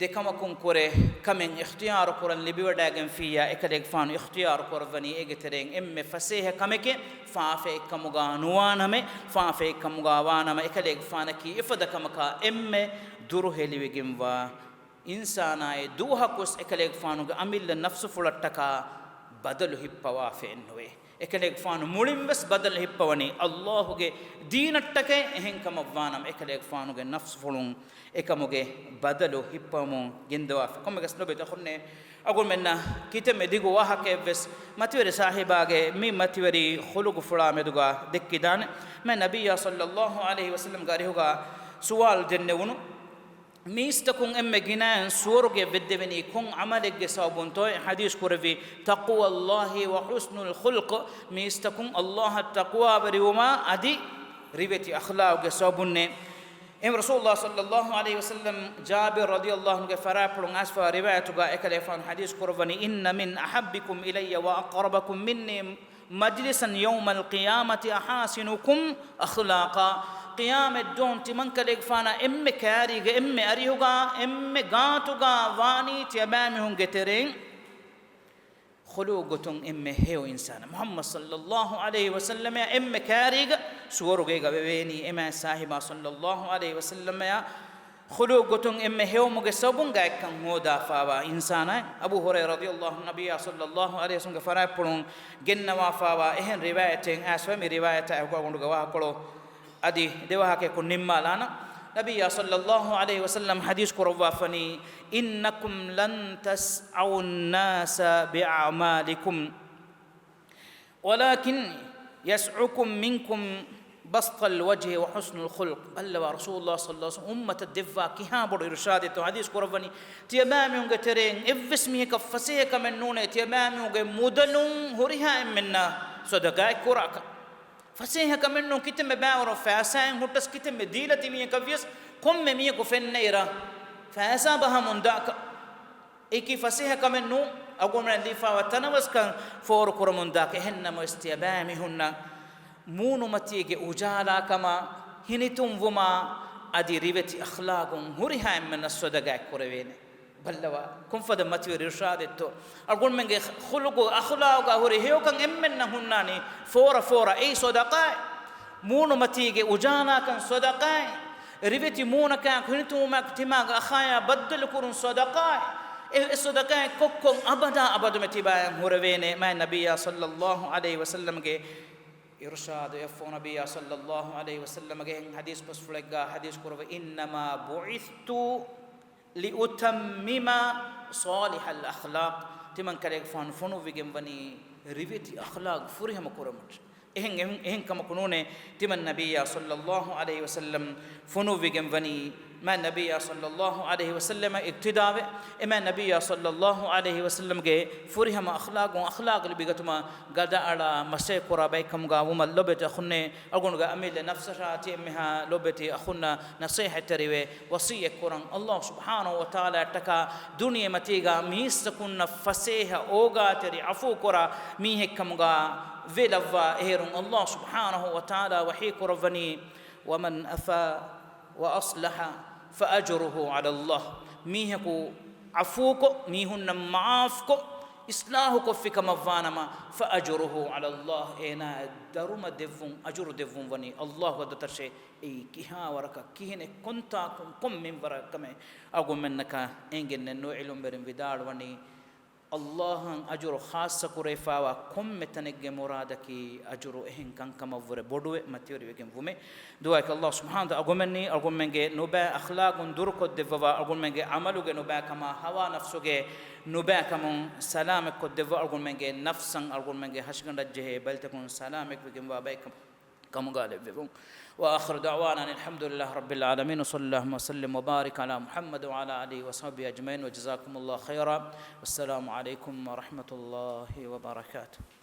ދެކަމަކުން ކުރެ ކަމެއް އިޚްތިޔާރު ކުރަން ލިބިވަޑައިގެންފިއްޔާ، އެކަލޭގެފާނު އިޚްތިޔާރު ކުރައްވަނީ އޭގެ ތެރެއިން އެންމެ ފަސޭހަ ކަމެކޭ، ފާފައެއްކަމުގަ ނުވާނަމޭ، ފާފައެއްކަމުގަ ވާނަމަ، އެކަލޭގެފާނަކީ އެފަދަ ކަމަކާ އެންމެ ދުރުހެލިވެގެންވާ އިންސާނާއޭ. ދުވަހަކުވެސް އެކަލޭގެފާނުގެ އަމިއްލަ ނަފްސުފުޅަށްޓަކާ ބަދަލު ހިއްޕަވާފައެއްނުވޭ. އެކަލޭގެފާނު މުޅިންވެސް ބަދަލު ހިއްޕަވަނީ ﷲގެ ދީނަށްޓަކައި. އެހެންކަމަށްވާނަމަ، އެކަލޭގެފާނުގެ ނަފްސުފުޅުން އެކަމުގެ ބަދަލު ހިއްޕަވަމުން ގެންދަވާފަ. ކޮންމެއަކަސް ލޮބުވެތި އަޚުންނޭ، އަޅުގަނޑުމެންނަށް ކިތަންމެ ދިގު ވާހަކައެއްވެސް މަތިވެރި ސާހިބާގެ މި މަތިވެރި ޚުލުޤުފުޅާ މެދުގަ ދެއްކިދާނެ. މާތް ނަބިއްޔާ ޞައްލަﷲު ޢަލައިހި ވަސައްލަމްގެ އަރިހުގަ ސުވާލު ދެންނެވުނު، މީސްތަކުން އެންމެ ގިނައިން ސުވަރުގެ ވެއްދެވެނީ ކޮން ޢަމަލެއްގެ ސަބަބުންތޯ؟ ޙަދީޘް ކުރެއްވި، تقوى الله وحسن الخلق، މީސްތަކުން ﷲއަށް ތަޤްވާވެރިވުމާ އަދި ރިވެތި އަޚްލާޤުގެ ސަބަބުންނޭ. އެހެން ރަސޫލުﷲ ޞައްލަﷲު ޢަލައިހި ވަސައްލަމް ޖާބިރު ރަޟިޔަﷲު ޢަންހުގެ ފަރާތްޕުޅުން އައިސްފަވާ ރިވާޔަތުގަ އެކަލޭގެފާނު ޙަދީޘް ކުރައްވަނީ، إن من أحبكم إلي وأقربكم مني مجلسا يوم القيامة أحاسنكم أخلاقا. ޤިޔާމަތްދުވަހުން ތިމަންކަލޭގެފާނާ އެންމެ ކައިރީގަ، އެންމެ އަރިހުގަ، އެންމެ ގާތުގަ ވާނީ ތިޔަބައިމީހުންގެ ތެރެއިން ޚުލުޤުގޮތުން އެންމެ ހެޔޮ އިންސާނާ. މުޙައްމަދު ޞައްލަﷲު ޢަލައިހި ވަސައްލަމައާ އެންމެ ކައިރީގަ ސުވަރުގޭގަ ވެވޭނީ އެ މާތް ސާހިބާ ޞައްލަﷲު ޢަލައިހި ވަސައްލަމައާ ޚުލުޤުގޮތުން އެންމެ ހެޔޮވުމުގެ ސަބަބުން ގާތްކަން ހޯދާފައިވާ އިންސާނާ. އަބޫ ހުރައިރާ ރަޟިޔަﷲު ޢަންހު ނަބިއްޔާ ޞައްލަﷲު ޢަލައިހި ވަސައްލަމްގެ ފަރާތްޕުޅުން ގެންނަވާފައިވާ އެހެން ރިވާޔަތެއް އައިސްފަ، މި ރިވާޔަތާ އެކުގަ އުނޑުގެ ވާހަކަކޮޅު އަދި ދެވާހަކަޔަކުން ނިންމާލާނަން. ނަބިއްޔާ ޞައްލަﷲު ޢަލައިހި ވަސައްލަމް ޙަދީޘް ކުރައްވާފަނީ، إنكم لن تسعوا الناس بأعمالكم ولكن يسعكم منكم بسط الوجه وحسن الخلق. ބައްލަވާ، ރަސޫލުﷲ ޞައްލަﷲު ޢަލައިހި ވަސައްލަމް އުއްމަތަށް ދެއްވާ ކިހާ ބޮޑު އިރުޝާދެއްތޯ ޙަދީޘް ކުރައްވަނީ. ތިޔަބައިމީހުންގެ ތެރެއިން އެއްވެސް މީހަކަށް ފަސޭހަކަމެއް ނޫނޭ، ތިޔަބައިމީހުންގެ މުދަލުން ހުރިހާ އެންމެންނާ ޞަދަޤާތް ކުރާކަށް. ފަސޭހަކަމެއްނޫން ކިތަންމެ ބައިވަރު ފައިސާއެއް ހުއްޓަސް ކިތަންމެ ދީލަތި މީހަކަށް ވިޔަސް ކޮންމެ މީހަކު ފެންނައިރަށް ފައިސާ ބަހަމުން ދާކަށް. އެކި ފަސޭހަކަމެއްނޫން އަގުމެން ލީފާވާ ތަނަވަސްކަން ފޯރުކުރަމުން ދާކަށް. އެހެންނަމަވެސް ތިޔަބައިމީހުންނަށް މޫނުމަތީގެ އުޖާލާކަމާ، ހިނިތުންވުމާ، އަދި ރިވެތި އަޚްލާގުން ހުރިހާ އެންމެންނަށް ޞަދަޤާތް ކުރެވޭނެ. ބައްލަވާ، ކޮންފަދަ މަތިވެރި އިރުޝާދެއްތޯ. އަޅުގަނޑުމެންގެ ޚުލުޤު އަޚްލާގާ ހުރި ހެޔޮކަން އެންމެންނަށް ހުންނާނީ ފޯރަ ފޯރަ އެއީ ޞަދަޤާތް. މޫނުމަތީގެ އުޖާލާކަން ޞަދަޤާތް، ރިވެތި މޫނަކާ ކުނިތުވުމާއެކު ތިމާގެ އަޚާޔާ ބައްދަލުކުރުން ޞަދަޤާތް، އެ، އެ ޞަދަޤާތް ކޮށްކޮށް އަބަދާ އަބަދުމެ ތިބާޔަށް ހުރެވޭނެ. މާތް ނަބިއްޔާ ޞައްލައްލާހު ޢަލައިހި ވަސައްލަމްގެ އިރުޝާދު އެއްފަހު ނަބިއްޔާ ޞައްލައްލާހު ޢަލައިހި ވަސައްލަމްގެ އެހެން ޙަދީޘް ބަސްފުޅެއްގާ ޙަދީޘް ކުރައްވަ، إنما بعثت لأتمم صالح الأخلاق، ތިމަން ކަލޭގެފާނު ފޮނުއްވިގެން ވަނީ ރިވެތި އަޚްލާގު ފުރިހަމަ ކުރުމަށް. އެހެން، އެހެން، އެހެން ކަމަކު ނޫނޭ، ތިމަން ނަބިއްޔާ ޞައްލައްލާހު ޢަލައިހި ވަސައްލަމް ފޮނުއްވިގެން ވަނީ، މާތް ނަބިއްޔާ ޞައްލައްލާހު ޢަލައިހި ވަސައްލަމަށް އިޤްތިދާވެ، އެ މާތް ނަބިއްޔާ ޞައްލައްލާހު ޢަލައިހި ވަސައްލަމްގެ ފުރިހަމަ އަޚްލާގުން އަޚްލާގު ލިބިގަތުމަށް ގަދައަޅާ މަސައްކަތް ކުރާ ބައެއްކަމުގާ ވުމަށް ލޮބުވެތި އަޚުންނޭ، އަޅުގަނޑުގެ އަމިއްލަ ނަފްސަށާ ތި އެންމެހާ ލޮބުވެތި އަޚުންނަށް ނަޞޭޙަތްތެރިވެ، ވަޞިއްޔަތް ކުރަން. ﷲ ސުބްޙާނަހު ވަތަޢާލާއަށްޓަކާ ދުނިޔެމަތީގާ މީސްތަކުންނަށް ފަސޭހަ އޯގާތެރި ޢަފޫކުރާ މީހެއްކަމުގާ ވެލައްވާ. އޭރުން ﷲ ސުބްޙާނަހު ވަތަޢާލާ ވަޙީ ކުރައްވަނީ، ومن عفا وأصلح فأجره على الله. މީހަކު ޢަފޫކޮށް، މީހުންނަށް މަޢާފްކޮށް، އިޞްލާޙުކޮށްފިކަމަށްވާނަމަ، فأجره على الله، އޭނާއަށް ދަރުމަ ދެއްވުން، އަޖުރު ދެއްވުން ވަނީ ﷲ އަށް ދަތަށޭ. އެއީ ކިހާވަރަކަށް، ކިހިނެއް، ކޮންތާކުން، ކޮން މިންވަރަކަށް ކަމެއް އަޅުގަނޑުމެންނަކަށް އެނގެންނެއްނު. ޢިލްމުވެރިން ވިދާޅުވަނީ، ﷲ އަށް އަޖުރު ޚާއްޞަކުރެވިފައިވާ ކޮންމެ ތަނެއްގެ މުރާދަކީ އަޖުރު އެހެން ކަންކަމަށްވުރެ ބޮޑުވެ މަތިވެރިވެގެން ވުމޭ. ދުޢާއަކީ ﷲ ސުބްޙާނަހު ވަތަޢާލާ އަޅުގަނޑުމެންނީ އަޅުގަނޑުމެންގެ ނުބައި އަޚްލާގުން ދުރުކޮށްދެއްވަވާ، އަޅުގަނޑުމެންގެ ޢަމަލުގެ ނުބައިކަމާ، ހަވާ ނަފްސުގެ ނުބައިކަމުން ސަލާމަތްކޮށްދެއްވާ، އަޅުގަނޑުމެންގެ ނަފްސަށް އަޅުގަނޑުމެންގެ ހަށިގަނޑަށްޖެހޭ ބަލިތަކުން ސަލާމަތްވެގެންވާ ބައެއްކަމު ކަމުގާ ލެއްވެވުން. وآخر دعوانا أن الحمد لله رب العالمين، وصلى اللهم وسلم وبارك على محمد وعلى آله وصحبه أجمعين، وجزاكم الله خيرا، والسلام عليكم ورحمة الله وبركاته.